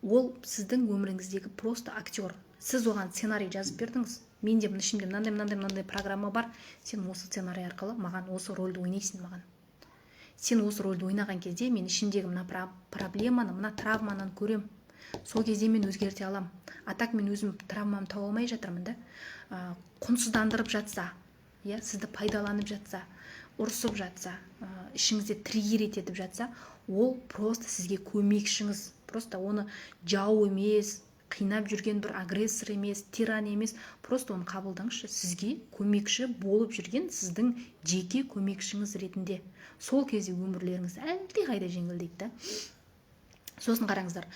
ол сіздің өміріңіздегі просто актер. Сіз оған сценарий жазып бердіңіз: «Менде мына ішімде мынандай, мынандай, мынандай программа бар, сен осы сценарий арқылы маған осы рөлді ойнайсың. Маған сен осы рөлді ойнаған кезде мен ішімдегі мына проблеманы, мына травманы көрем, сол кезде мен өзгерте алам. А так мен өзім травмамды таба алмай жатырмын да». Құнсыздандырып жатса, иә, сізді пайдаланып жатса, ұрсып жатса, ішіңізде триггерить етіп жатса, ол просто сізге көмекшіңіз. Просто оны жау емес, қинап жүрген бір агрессор емес, тиран емес, просто оны қабылдаңызшы сізге көмекші болып жүрген сіздің жеке көмекшіңіз ретінде. Сол кезде өмірлеріңіз әлдеқайда жеңілдейді да. Сосын қараңыздар,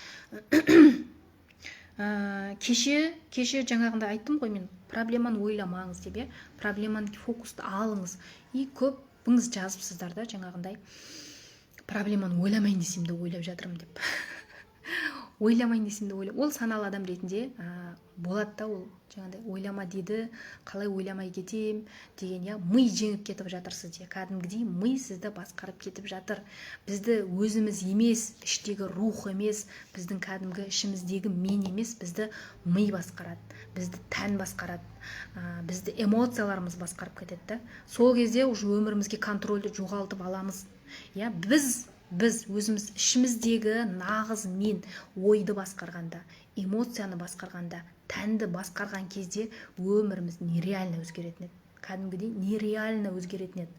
кеше жаңағындай айттым ғой мен, проблеманы ойламаңыз деп, иә, проблеманы, фокусты алыңыз. И көбіңіз жазыпсыздар да жаңағындай: «Проблеманы ойламайын десем де, ойлап жатырмын», – деп. Ойламайын десем де, ойлап. Ол саналы адам ретінде болады да. Ол жаңағыдай «ойлама деді, қалай ойламай кетем» деген, иә. Ми жеңіп кетіп жатыр сізде, кәдімгідей ми сізді басқарып кетіп жатыр. Бізді өзіміз емес, іштегі рух емес, біздің кәдімгі ішіміздегі мен емес, бізді ми басқарады, бізді тән басқарады, бізді эмоцияларымыз басқарып кетеді да. Сол кезде уже өмірімізге контрольді жоғалтып аламыз, иә. Біз өзіміз ішіміздегі нағыз мен ойды басқарғанда, эмоцияны басқарғанда, тәнді басқарған кезде өміріміз нереально өзгеретін еді, кәдімгідей нереально өзгеретін еді.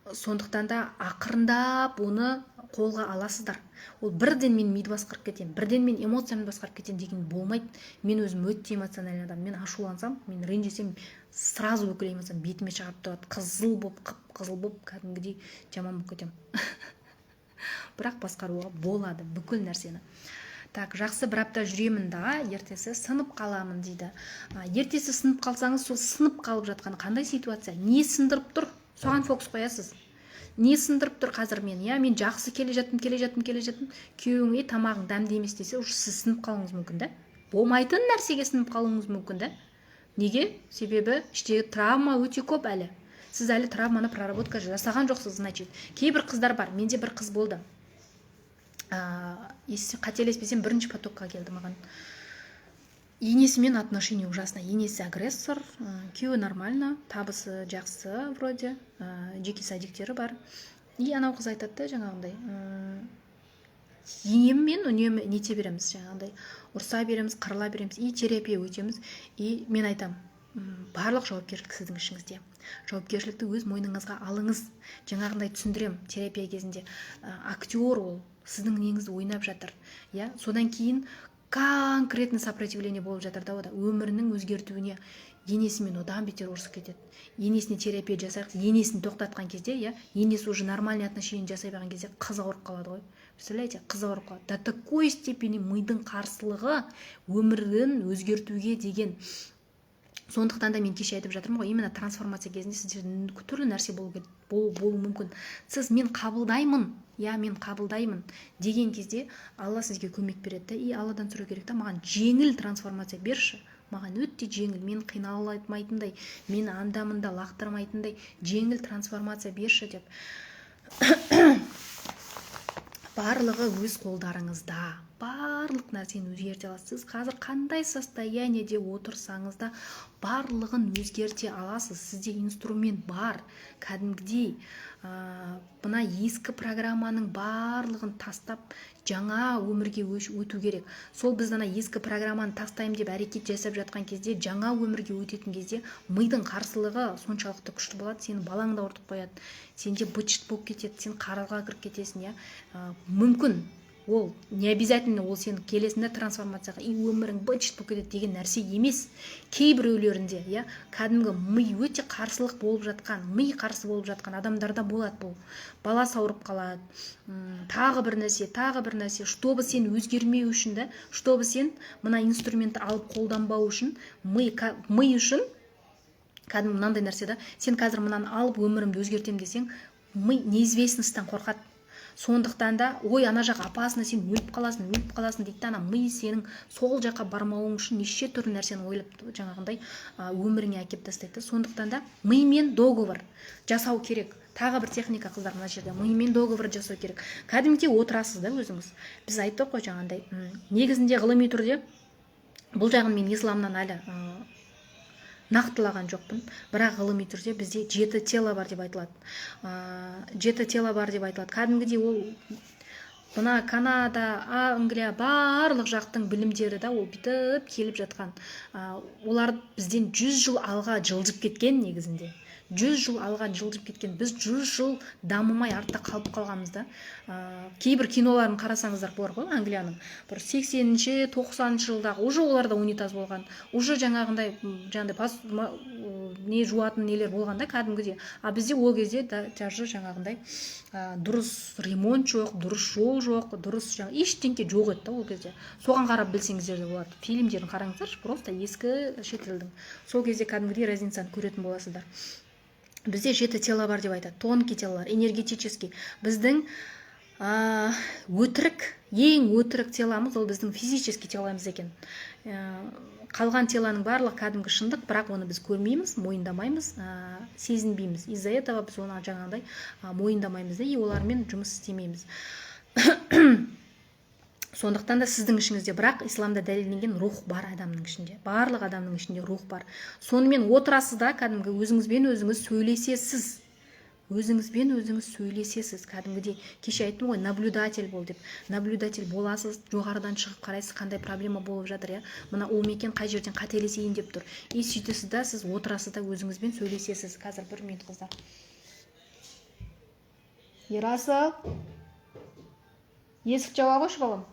Сондықтан да ақырындап оны қолға аласыздар. Ол бірден «мен миды басқарып кетемін, бірден мен эмоциямды басқарып кетемін» деген болмайды. Мен өзім өте эмоциональный адам. Мен ашулансам, мен ренжісем, сразу бүкіл эмоциям бетіме шығарып тұрады, қызыл болып, қып қызыл болып, кәдімгідей жаман болып кетемін. Бірақ басқаруға болады бүкіл нәрсені. Так, жақсы, бір апта жүремін да, ертесі сынып қаламын дейді. Ертесі сынып қалсаңыз, сол сынып қалып жатқан қандай ситуация, не сындырып тұр, соған фокус қоясыз. Не сындырып тұр қазір мен, иә? Мен жақсы келе жаттым, келе жаттым, келе жаттым, күйеуің «Ей, тамағың дәмді емес» десе, уже сіз сынып қалуыңыз мүмкін да. Болмайтын нәрсеге сынып қалуыңыз мүмкін да. Неге? Себебі іштегі травма өте көп әлі. Сіз әлі травманы проработка жасаған жоқсыз, значит. Кейбір қыздар бар, менде бір қыз болды, қателеспесем, бірінші потокқа келді маған. Енесімен отношение ужасно, енесі агрессор, күйеуі нормально, табысы жақсы вроде, жеке садиктері бар. И анау қыз айтады да жаңағындай: «Енеммен үнемі нете береміз, жаңағындай ұрса береміз, қырыла береміз». И терапия өтеміз, и мен айтам: «Барлық жауапкершілік сіздің ішіңізде, жауапкершілікті өз мойныңызға алыңыз». Жаңағындай түсіндірем терапия кезінде. Актер ол сіздің неңізді ойнап жатыр, иә. Содан кейін конкретно сопротивление болып жатыр да ода өмірінің өзгертуіне. Енесімен одан бетер ұрысып кетеді. Енесіне терапия жасайық, енесін тоқтатқан кезде, иә, енесі уже нормальный отношение жасай берген кезде қыз ауырып қалады ғой, представляете? Қыз ауырып қалады до такой степени, мидың қарсылығы өмірін өзгертуге деген. Сондықтан да мен кеше айтып жатырмын ғой, именно трансформация кезінде сізде түрлі нәрсе болуы мүмкін. Сіз «мен қабылдаймын, иә, мен қабылдаймын» деген кезде Алла сізге көмек береді да. И Алладан сұрау керек та: «Маған жеңіл трансформация берші, маған өте жеңіл, мен қиналмайтындай, мені анда мында лақтырмайтындай жеңіл трансформация берші» деп. Барлығы өз қолдарыңызда, барлығы. Барлық нәрсені өзгерте аласыз. Сіз қазір қандай состояниеде отырсаңыз да, барлығын өзгерте аласыз. Сізде инструмент бар кәдімгідей. Мына ескі программаның барлығын тастап, жаңа өмірге өту керек. Сол біз ана ескі программаны тастаймын деп әрекет жасап жатқан кезде, жаңа өмірге өтетін кезде мидың қарсылығы соншалықты күшті болады: сені балаң да ауыртып қояды, сенде быт болып кетеді, сен қарызға кіріп кетесің, иә. Мүмкін, ол не обязательно, ол сен келесің да трансформацияға и өмірің быт болып кетеді деген нәрсе емес. Кейбіреулерінде, иә, кәдімгі ми өте қарсылық болып жатқан, ми қарсы болып жатқан адамдарда болады бұл. Баласы ауырып қалады, тағы бір нәрсе, тағы бір нәрсе, чтобы сен өзгермеу үшін да, чтобы сен мына инструментті алып қолданбау үшін. Ми үшін кәдімгі мынандай нәрсе да: сен қазір мынаны алып, өмірімді өзгертемін десең, ми неизвестностьтан қорқады. Сондықтан да: «Ой, ана жақ опасно, сен өліп қаласың, өліп қаласың», – дейді да. Ана ми сенің сол жаққа бармауың үшін неше түрлі нәрсені ойлап, жаңағындай өміріңе әкеліп тастайды да. Сондықтан да мимен договор жасау керек. Тағы бір техника, қыздар, мына жерде мимен договор жасау керек. Кәдімгідей отырасыз да өзіңіз. Біз айттық қой жаңағындай, негізінде ғылыми түрде бұл жағын мен исламнан әлі нақтылаған жоқпын, бірақ ғылыми түрде бізде жеті тело бар деп айтылады, жеті тело бар деп айтылады кәдімгідей. Ол мына Канада, Англия, барлық жақтың білімдері да, ол бүйтіп келіп жатқан. Олар бізден 100 жыл алға жылжып кеткен. Негізінде 100 жыл алға жылжып кеткен. Біз 100 жыл дамымай, артта қалып қалғанбыз да. Кейбір киноларын қарасаңыздар бар ғой Англияның, бір 80-ші, 90-жылдағы, уже оларда унитаз болған, уже жаңағындай не жуатын нелер болған да кәдімгідей. А бізде ол кезде даже жаңағындай дұрыс ремонт жоқ, дұрыс жол жоқ, дұрыс жаңа ештеңке жоқ еді да ол кезде. Соған қарап білсеңіздер де болады. Фильмдерін қараңыздаршы просто ескі шетелдің, сол кезде кәдімгідей разницаны көретін боласыздар. Бізде жеті тело бар деп айтады, тонкий телолар, энергетический. Біздің өтірік, ең өтірік теломыз ол біздің физический теломыз екен. Қалған телоның барлығы кәдімгі шындық, бірақ оны біз көрмейміз, мойындамаймыз, сезінбейміз. Из-за этого біз оны жаңағыдай мойындамаймыз да и олармен жұмыс істемейміз. Сондықтан да сіздің ішіңізде, бірақ исламда дәлелденген, рух бар адамның ішінде, барлық адамның ішінде рух бар. Сонымен отырасыз да, кәдімгі өзіңізбен өзіңіз сөйлесесіз, өзіңізбен өзіңіз сөйлесесіз кәдімгідей. Кеше айттым ғой, наблюдатель бол деп. Наблюдатель боласыз, жоғарыдан шығып қарайсыз, қандай проблема болып жатыр, иә, мына Ұлмекен қай жерден қателесейін деп тұр. И сөйтесіз да, сіз отырасыз да, өзіңізбен сөйлесесіз. Қазір, бір минут, қыздар. Ерасыл, есік жауа қойшы, балам,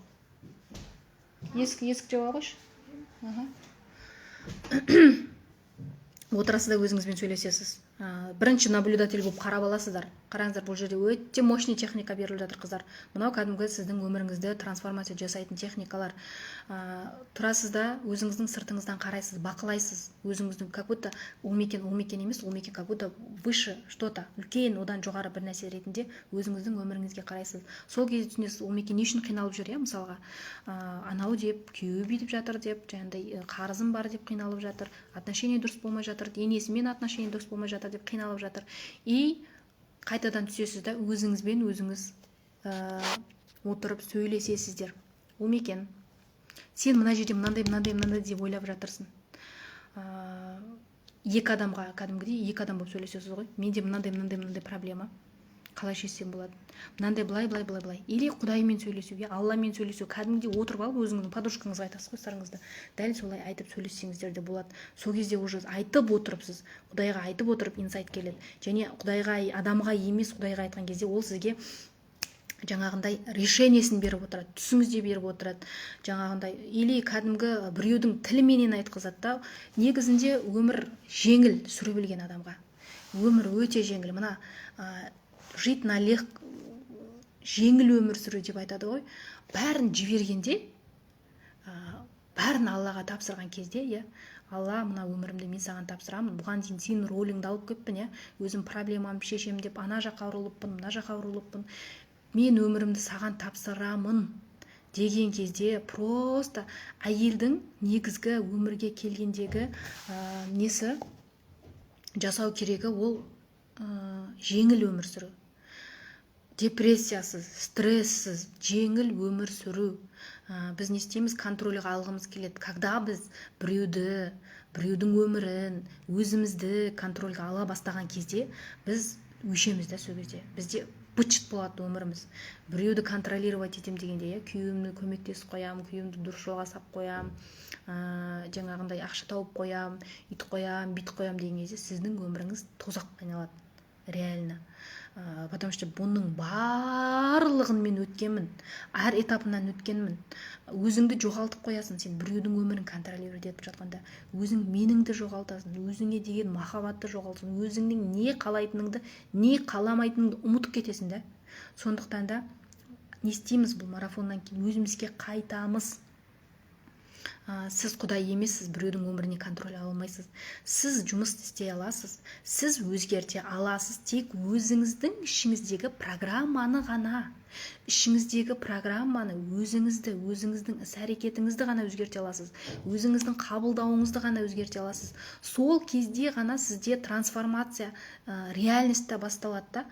есік жауа қойшы. Аха. Отырасыз да, өзіңізбен сөйлесесіз. Бірінші наблюдатель болып қарап аласыздар. Қараңыздар, бұл жерде өте мощный техника беріліп жатыр, қыздар. Мынау кәдімгі сіздің өміріңізді трансформация жасайтын техникалар. Тұрасыз да, өзіңіздің сыртыңыздан қарайсыз, бақылайсыз өзіңіздің, как будто Ұлмекен, Ұлмекен емес, Ұлмекен как будто выше что то үлкен, одан жоғары бір нәрсе ретінде өзіңіздің өміріңізге қарайсыз. Сол кезде түсінесіз, Ұлмекен не үшін қиналып жүр, иә. Мысалға, анау деп, күйеуі бүйтіп жатыр деп, жаңағыдай қарызым бар деп қиналып жатыр, отношение дұрыс болмай жатыр, енесімен отношение дұрыс болмай жатыр деп қиналып жатыр. И қайтадан түсесіз да, өзіңізбен өзіңіз отырып сөйлесесіздер: «Ұлмекен, сен мына жерде мынандай, мынандай, мынандай деп ойлап жатырсың». Екі адамға, кәдімгідей екі адам болып сөйлесесіз ғой: «Менде мынандай, мынандай, мынандай проблема, қалай шешсем болады? Мынандай, былай, былай, былай, былай». Или Құдаймен сөйлесу, иә, Алламен сөйлесу. Кәдімгідей отырып алып, өзіңіздің подружкаңызға айтасыз ғой сырыңызды, дәл солай айтып сөйлессеңіздер де болады. Сол кезде уже айтып отырып, сіз Құдайға айтып отырып, инсайт келеді. Және Құдайға, адамға емес, Құдайға айтқан кезде ол сізге жаңағындай решениесін беріп отырады, түсіңізде беріп отырады жаңағындай. Или кәдімгі біреудің тіліменен айтқызады да. Негізінде өмір жеңіл сүре білген адамға, өмір өте жеңіл. Мына жить на лег жеңіл өмір сүру деп айтады ғой. Бәрін жібергенде, бәрін Аллаға тапсырған кезде, иә: «Алла, мына өмірімді мен саған тапсырамын. Бұған дейін сенің роліңді алып келіппін, иә, өзім проблемамды шешемін деп ана жаққа ұрылыппын, мына жаққа ұрылыппын. Мен өмірімді саған тапсырамын», – деген кезде просто әйелдің негізгі өмірге келгендегі несі жасау керегі ол жеңіл өмір сүру. Депрессиясыз, стрессіз, жеңіл өмір сүру. Біз не істейміз? Контрольға алғымыз келеді. Когда біз біреуді, біреудің өмірін, өзімізді контрольға ала бастаған кезде, біз өшеміз да. Сол кезде бізде быт болады өміріміз. Біреуді контролировать етемін дегенде, иә, күйеуімді көмектесіп қоямын, күйеуімді дұрыс жолға салып қоямын, жаңағындай ақша тауып қоямын, үйтіп қоямын, бүйтіп қоямын деген кезде сіздің өміріңіз тозаққа айналады реально. Потому что бұның барлығын мен өткенмін, әр этапынан өткенмін. Өзіңді жоғалтып қоясың. Сен біреудің өмірін контролировать етіп жатқанда, өзің меніңді жоғалтасың, өзіңе деген махаббатты жоғалтасың, өзіңнің не қалайтыныңды, не қаламайтыныңды ұмытып кетесің да. Сондықтан да не істейміз? Бұл марафоннан кейін өзімізге қайтамыз. Сіз құдай емессіз, біреудің өміріне контроль ала алмайсыз. Сіз жұмыс істей аласыз, сіз өзгерте аласыз тек өзіңіздің ішіңіздегі программаны ғана. Ішіңіздегі программаны, өзіңізді, өзіңіздің іс әрекетіңізді ғана өзгерте аласыз, өзіңіздің қабылдауыңызды ғана өзгерте аласыз. Сол кезде ғана сізде трансформация реальность та басталады да,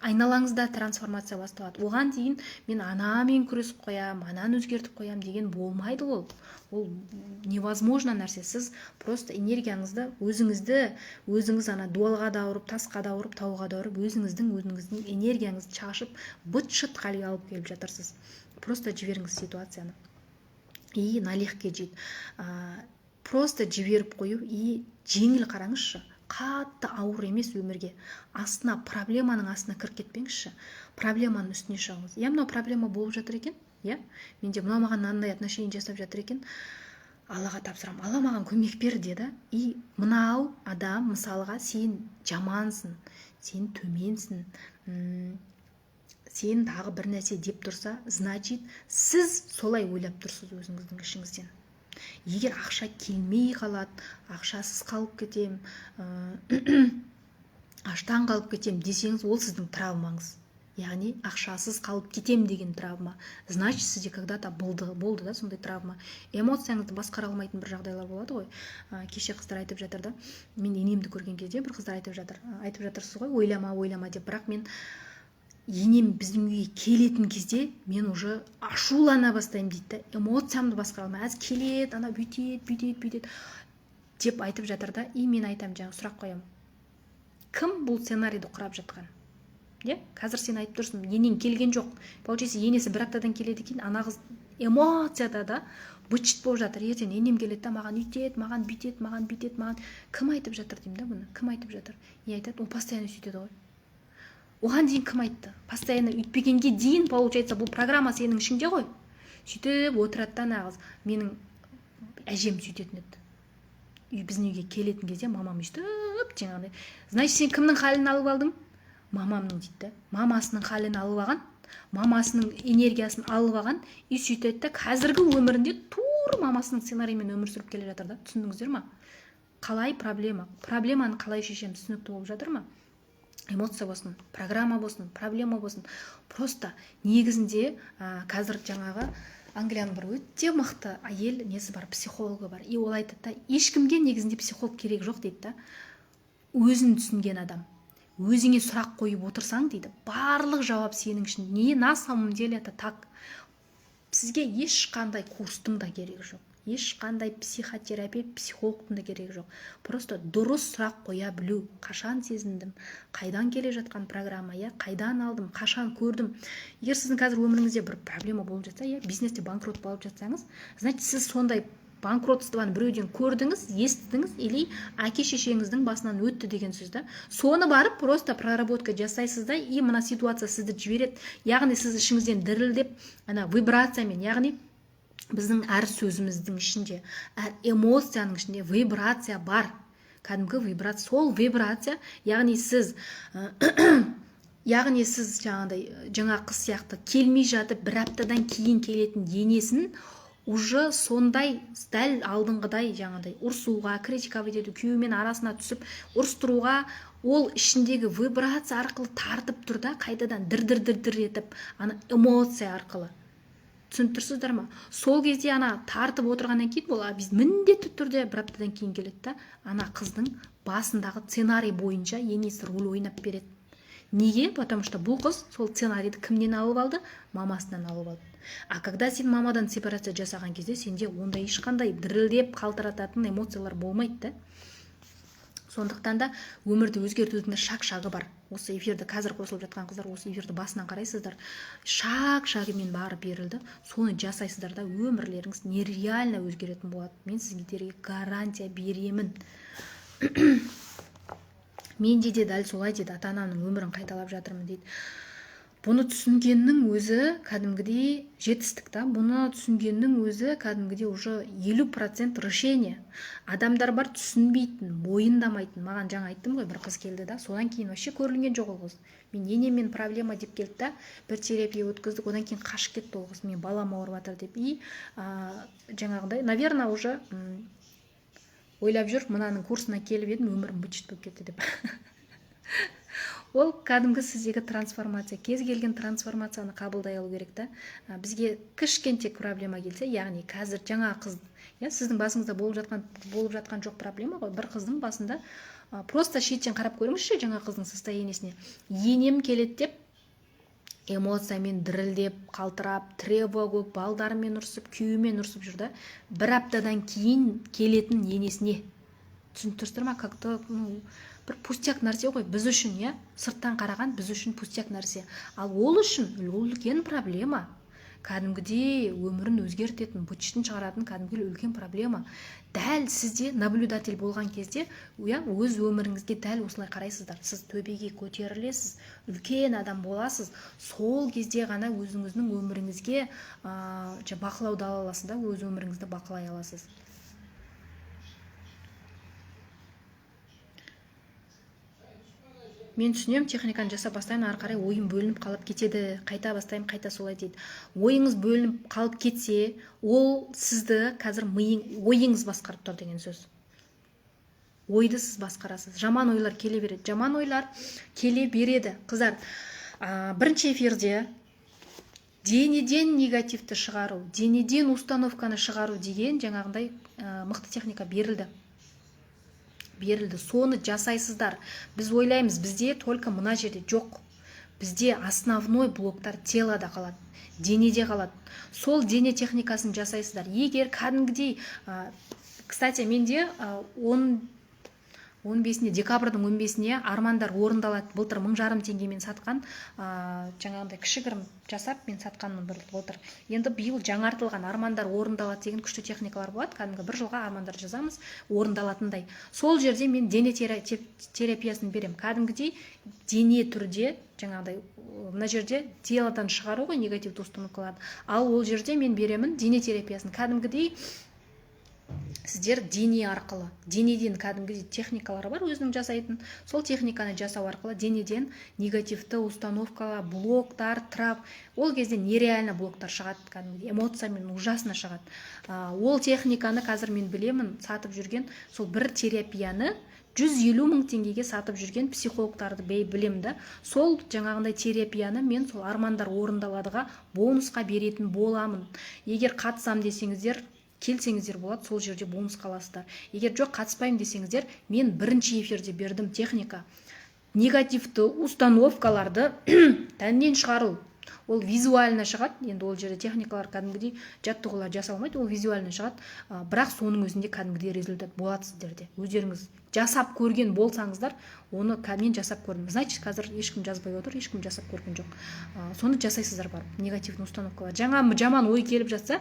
айналаңызда трансформация басталады. Оған дейін мен анамен күресіп қоямын, ананы өзгертіп қоямын деген болмайды. Ол невозможно нәрсе. Сіз просто энергияңызды, өзіңізді өзіңіз ана дуалға да ұрып, тасқа да ұрып, тауға да ұрып, өзіңіздің энергияңызды шашып, быт шыт халге алып келіп жатырсыз. Просто жіберіңіз ситуацияны и налегке жейді. Просто жіберіп қою и жеңіл қараңызшы, қатты ауыр емес өмірге. Астына, проблеманың астына кіріп кетпеңізші, проблеманың үстіне шығыңыз, иә. Мынау проблема болып жатыр екен, иә, менде мынау маған мынандай отношение жасап жатыр екен, Аллаға тапсырамын, Алла, маған көмек бер деді. И мынау адам, мысалға, сен жамансың, сен төменсің, сен тағы бір нәрсе деп тұрса, значит, сіз солай ойлап тұрсыз өзіңіздің ішіңізден. Егер ақша келмей қалады, ақшасыз қалып кетем, аштан қалып кетем десеңіз, ол сіздің травмаңыз, яғни ақшасыз қалып кетем деген травма. Значит, сізде когда то болды да сондай травма. Эмоцияңызды басқара алмайтын бір жағдайлар болады ғой. Кеше қыздар айтып жатыр да, мен енемді көрген кезде бір қыздар айтып жатыр: «Айтып жатырсыз ғой, ойлама, ойлама деп, бірақ мен енем біздің үйге келетін кезде мен уже ашулана бастаймын», — дейді да. «Эмоциямды басқара алмай, қазір келеді, ана бүйтеді, бүйтеді, бүйтеді», — деп айтып жатыр да. И мен айтамын, жаңа сұрақ қоямын: кім бұл сценарийді құрап жатқан, иә? Қазір сен айтып тұрсың, енең келген жоқ. Получается, енесі бір аптадан келеді екен. Ана қыз эмоцияда да, быт шыт болып жатыр. Ертең енем келеді да, маған үйтеді, маған бүйтеді, маған бүйтеді, маған. Кім айтып жатыр деймін да бұны, кім айтып жатыр? И айтады: ол постоянно сөйтеді ғой. Оған дейін кім айтты? Постоянно өйтпегенге дейін, получается, бұл программа сенің ішіңде ғой. Сөйтіп отырады да ана қыз: «Менің әжем сөйтетін еді, үй, біздің үйге келетін кезде мамам өйстіп жаңағыдай». Значит, сен кімнің халін алып алдың? «Мамамның», — дейді да. Мамасының халін алып алған, мамасының энергиясын алып алған. И сөйтеді да, қазіргі өмірінде тура мамасының сценарийімен өмір сүріп келе жатыр да. Түсіндіңіздер ма, қалай проблеманы қалай шешеміз? Түсінікті болып жатыр ма? Эмоция болсын, программа болсын, проблема болсын, просто негізінде қазір жаңағы Англияның бір өте мықты әйел несі бар, психологы бар. И ол айтады да, ешкімге негізінде психолог керек жоқ дейді да. Өзін түсінген адам, өзіңе сұрақ қойып отырсаң дейді, барлық жауап сенің ішінде. Не, на самом деле это так. Сізге ешқандай курстың да керегі жоқ, ешқандай психотерапевт, психологтың да керегі жоқ. Просто дұрыс сұрақ қоя білу: қашан сезіндім, қайдан келе жатқан программа, иә, қайдан алдым, қашан көрдім? Егер сіздің қазір өміріңізде бір проблема болып жатса, иә, бизнесте банкрот болып жатсаңыз, значит, сіз сондай банкротствоны біреуден көрдіңіз, естідіңіз или әке шешеңіздің басынан өтті деген сөз да. Соны барып просто проработка жасайсыз да, и мына ситуация сізді жібереді. Яғни сіз ішіңізден дірілдеп, ана вибрациямен, яғни біздің әр сөзіміздің ішінде, әр эмоцияның ішінде вибрация бар, кәдімгі вибрация. Сол вибрация, яғни сіз жаңағыдай, жаңа қыз сияқты келмей жатып, бір аптадан кейін келетін енесін уже сондай дәл алдыңғыдай жаңағыдай ұрсуға, критиковать ету, күйеуімен арасына түсіп ұрыстыруға, ол ішіндегі вибрация арқылы тартып тұр да, қайтадан дір дір дір дір етіп ана эмоция арқылы. Түсініп тұрсыздар ма? Сол кезде ана тартып отырғаннан кейін ол міндетті түрде бір аптадан кейін келеді да, ана қыздың басындағы сценарий бойынша енесі роль ойнап береді. Неге? Потому что бұл қыз сол сценарийді кімнен алып алды? Мамасынан алып алды. А когда сен мамадан сепарация жасаған кезде, сенде ондай ешқандай дірілдеп қалтырататын эмоциялар болмайды да. Сондықтан да өмірді өзгертудің шаг-шагы бар. Осы эфирді қазір қосылып жатқан қыздар, осы эфирді басынан қарайсыздар. Шаг-шагымен барып берілді. Соны жасайсыздар да, өмірлеріңіз нереально өзгеретін болады. Мен сіздерге гарантия беремін. Менде де дәл солай дейді, ата-анамның өмірін қайталап жатырмын дейді. Бұны түсінгеннің өзі кәдімгідей жетістік та. Бұны түсінгеннің өзі кәдімгідей уже 50% решение. Адамдар бар түсінбейтін, мойындамайтын. Маған жаңа айттым ғой, бір қыз келді да, содан кейін вообще көрінген жоқ ол қыз. Мен енеммен проблема деп келді да, бір терапия өткіздік, одан кейін қашып кетті ол қыз. Мен балам ауырып жатыр деп. И жаңағыдай, наверное, уже ойлап жүр, мынаның курсына келіп едім, өмірім быт-шыт болып кетті деп. Ол кәдімгі сіздегі трансформация, кез келген трансформацияны қабылдай алу керек та. Бізге кішкентай проблема келсе, яғни қазір жаңа қыз, иә, сіздің басыңызда болып жатқан жоқ проблема ғой, бір қыздың басында, просто шеттен қарап көріңізші жаңа қыздың состояниесіне. Енем келеді деп эмоциямен дірілдеп, қалтырап, тревога, балдарымен ұрсып, күйеуімен ұрсып жүр да. Бір аптадан кейін келетін енесіне. Түсініп тұрсыздар ма? Как-то, ну, бір пустяк нәрсе ғой біз үшін, иә? Сырттан қараған біз үшін пустяк нәрсе. Ал ол үшін ол үлкен проблема. Кәдімгідей өмірін өзгертетін, быт-шытын шығаратын кәдімгідей үлкен проблема. Дәл сізде наблюдатель болған кезде, иә, өз өміріңізге дәл осылай қарайсыздар. Сіз төбеге көтерілесіз, үлкен адам боласыз. Сол кезде ғана өзіңіздің өміріңізге, бақылауды ала аласыз да, өз өміріңізді бақылай аласыз. Мен түсінемін, техниканы жасап бастаймын, ары қарай ойым бөлініп қалып кетеді, қайта бастаймын, қайта солай дейді. Ойыңыз бөлініп қалып кетсе, ол сізді қазір ойыңыз басқарып тұр деген сөз. Ойды сіз басқарасыз. Жаман ойлар келе береді. Жаман ойлар келе береді. Қыздар, бірінші эфирде денеден негативті шығару, денеден установканы шығару деген жаңағындай, мықты техника берілді. Берілді. Соны жасайсыздар. Біз ойлаймыз, бізде только мына жерде жоқ. Бізде основной блоктар телода қалады, денеде қалады. Сол дене техникасын жасайсыздар. Егер кәдімгідей, кстати, менде, он бесіне, декабрьдің он бесіне армандар орындалады. Былтыр 1500 теңгемен сатқан, жаңағындай кішігірім жасап мен сатқанмын бір былтыр. Енді биыл жаңартылған армандар орындалады деген күшті техникалар болады. Кәдімгі бір жылға армандар жазамыз, орындалатындай. Сол жерде мен дене терапиясын беремін. Кәдімгідей дене түрде жаңағыдай, мына жерде телодан шығару ғой негативті установкаларды. Ал ол жерде мен беремін дене терапиясын. Кәдімгідей сіздер дене арқылы, денеден кәдімгідей техникалар бар өзінің жасайтын, сол техниканы жасау арқылы денеден негативті установкалар, блоктар, трап, ол кезде нереально блоктар шығады, кәдімгідей эмоциямен ужасно шығады. Ол техниканы қазір мен білемін, сатып жүрген, сол бір терапияны 150 мың теңгеге сатып жүрген психологтарды білемін да. Сол жаңағындай терапияны мен сол армандар орындаладыға бонусқа беретін боламын. Егер қатысам десеңіздер, келсеңіздер болады, сол жерде бонус қаласыздар. Егер жоқ, қатыспаймын десеңіздер, мен бірінші эфирде бердім техника. Негативті установкаларды тәннен шығару. Ол визуально шығады. Енді ол жерде техникалар кәдімгідей жаттығулар жасалмайды, ол визуально шығады. Бірақ соның өзінде кәдімгідей результат болады сіздерде. Өздеріңіз жасап көрген болсаңыздар, оны мен жасап көрдім. Значит, қазір ешкім жазбай отыр, ешкім жасап көрген жоқ. Соны жасайсыздар барып, негативный установкалар. Жаңа жаман ой келіп жатса,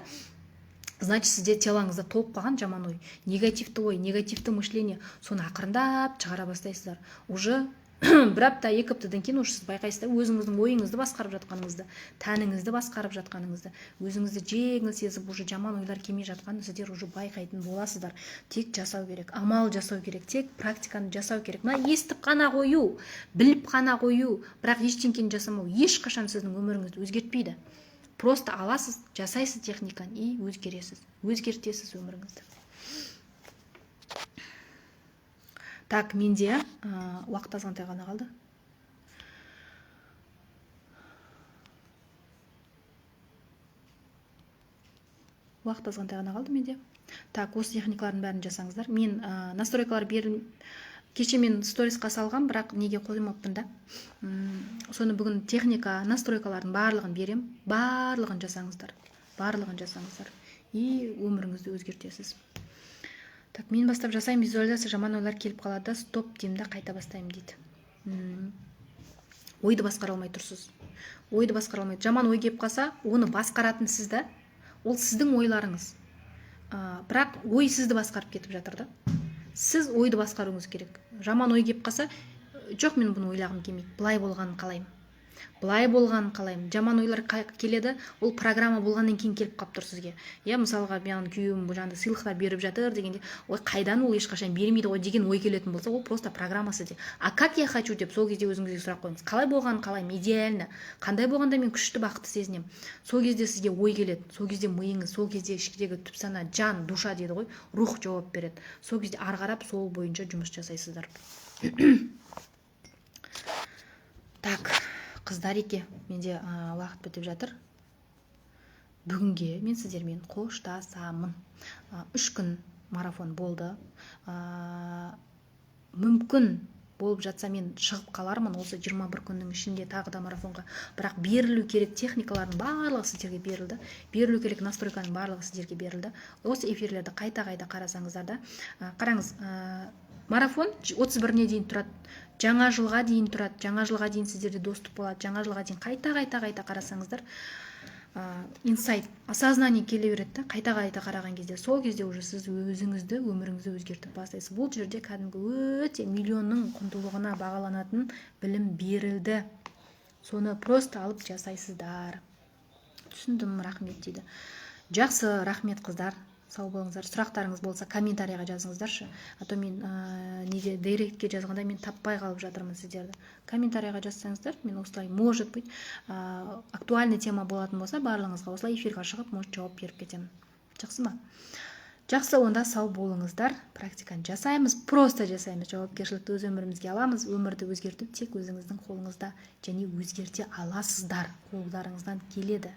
значит, сізде телаңызда толып қалған жаман ой, негативті ой, негативті мышление. Соны ақырындап шығара бастайсыздар. Уже бір апта, екі аптадан кейін уже сіз байқайсыздар өзіңіздің ойыңызды басқарып жатқаныңызды, тәніңізді басқарып жатқаныңызды, өзіңізді жеңіл сезіп, уже жаман ойлар келмей жатқанын сіздер уже байқайтын боласыздар. Тек жасау керек, амал жасау керек, тек практиканы жасау керек. Мына естіп қана қою, біліп қана қою, бірақ ештеңкені жасамау ешқашан сіздің өміріңізді өзгертпейді. Просто аласыз, жасайсыз техниканы и өзгересіз, өзгертесіз өміріңізді. Так, менде, уақыт азғантай ғана қалды. Уақыт азғантай ғана қалды менде. Так, осы техникалардың бәрін жасаңыздар. Мен, настройкалар Кеше мен сторисқа салғам, бірақ неге қоймаппын да. Соны бүгін техника, настройкалардың барлығын берем. Барлығын жасаңыздар. Барлығын жасаңыздар. И өміріңізді өзгертесіз. Так, мен бастап жасаймын визуализация, жаман ойлар келіп қалады да, стоп деймін да, қайта бастаймын дейді. Ойды басқара алмай тұрсыз. Ойды басқара алмай. Жаман ой келіп қалса, оны басқаратын сіз да. Ол сіздің ойларыңыз. Бірақ ой сізді басқарып кетіп жатыр да. Сіз ойды басқаруыңыз керек. Жаман ой келіп қалса, жоқ, мен бұны ойлағым келмейді. Былай болғанын қалаймын. Былай болғанын қалаймын. Жаман ойлар келеді, ол программа болғаннан кейін келіп қалып тұр сізге. Иә, мысалға, менің күйеуім жаңағыдай сыйлықтар беріп жатыр дегенде, ой, қайдан, ол ешқашан бермейді ғой деген ой келетін болса, ол просто программа сізде. А как я хочу деп сол кезде өзіңізге сұрақ қойыңыз. Қалай болғанын қалаймын, идеально. Қандай болғанда мен күшті, бақытты сезінемін? Сол кезде сізге ой келеді. Сол кезде миыңыз, сол кезде ішкідегі түп сана, жан, душа дейді ғой, рух жауап береді. Сол кезде ары қарап сол бойынша жұмыс жасайсыздар. Так, қыздареке, менде уақыт бітіп жатыр. Бүгінге мен сіздермен қоштасамын. 3 күн марафон болды. Мүмкін болып жатса, мен шығып қалармын осы 21 күннің ішінде тағы да марафонға. Бірақ берілу керек техникалардың барлығы сіздерге берілді, берілу керек настройканың барлығы сіздерге берілді. Осы эфирлерді қайта қайта қарасаңыздар да, қараңыз. Марафон 31-іне дейін тұрады, жаңа жылға дейін тұрады. Жаңа жылға дейін сіздерде доступ болады. Жаңа жылға дейін қайта, қайта, қайта қарасаңыздар, инсайт, осознание келе береді да. Қайта қайта қараған кезде, сол кезде уже сіз өзіңізді, өміріңізді өзгертіп бастайсыз. Бұл жерде кәдімгі өте миллионның құндылығына бағаланатын білім берілді. Соны просто алып жасайсыздар. Түсіндім, рахмет дейді. Жақсы, рахмет, қыздар, сау болыңыздар. Сұрақтарыңыз болса, комментарийға жазыңыздаршы, а то мен неде, директке жазғанда мен таппай қалып жатырмын сіздерді. Комментарийға жазсаңыздар, мен осылай, может быть, актуальный тема болатын болса барлығыңызға, осылай эфирға шығып, может, жауап беріп кетемін. Жақсы ма? Жақсы, онда сау болыңыздар. Практиканы жасаймыз, просто жасаймыз, жауапкершілікті өз өмірімізге аламыз. Өмірді өзгерту тек өзіңіздің қолыңызда және өзгерте аласыздар, қолдарыңыздан келеді.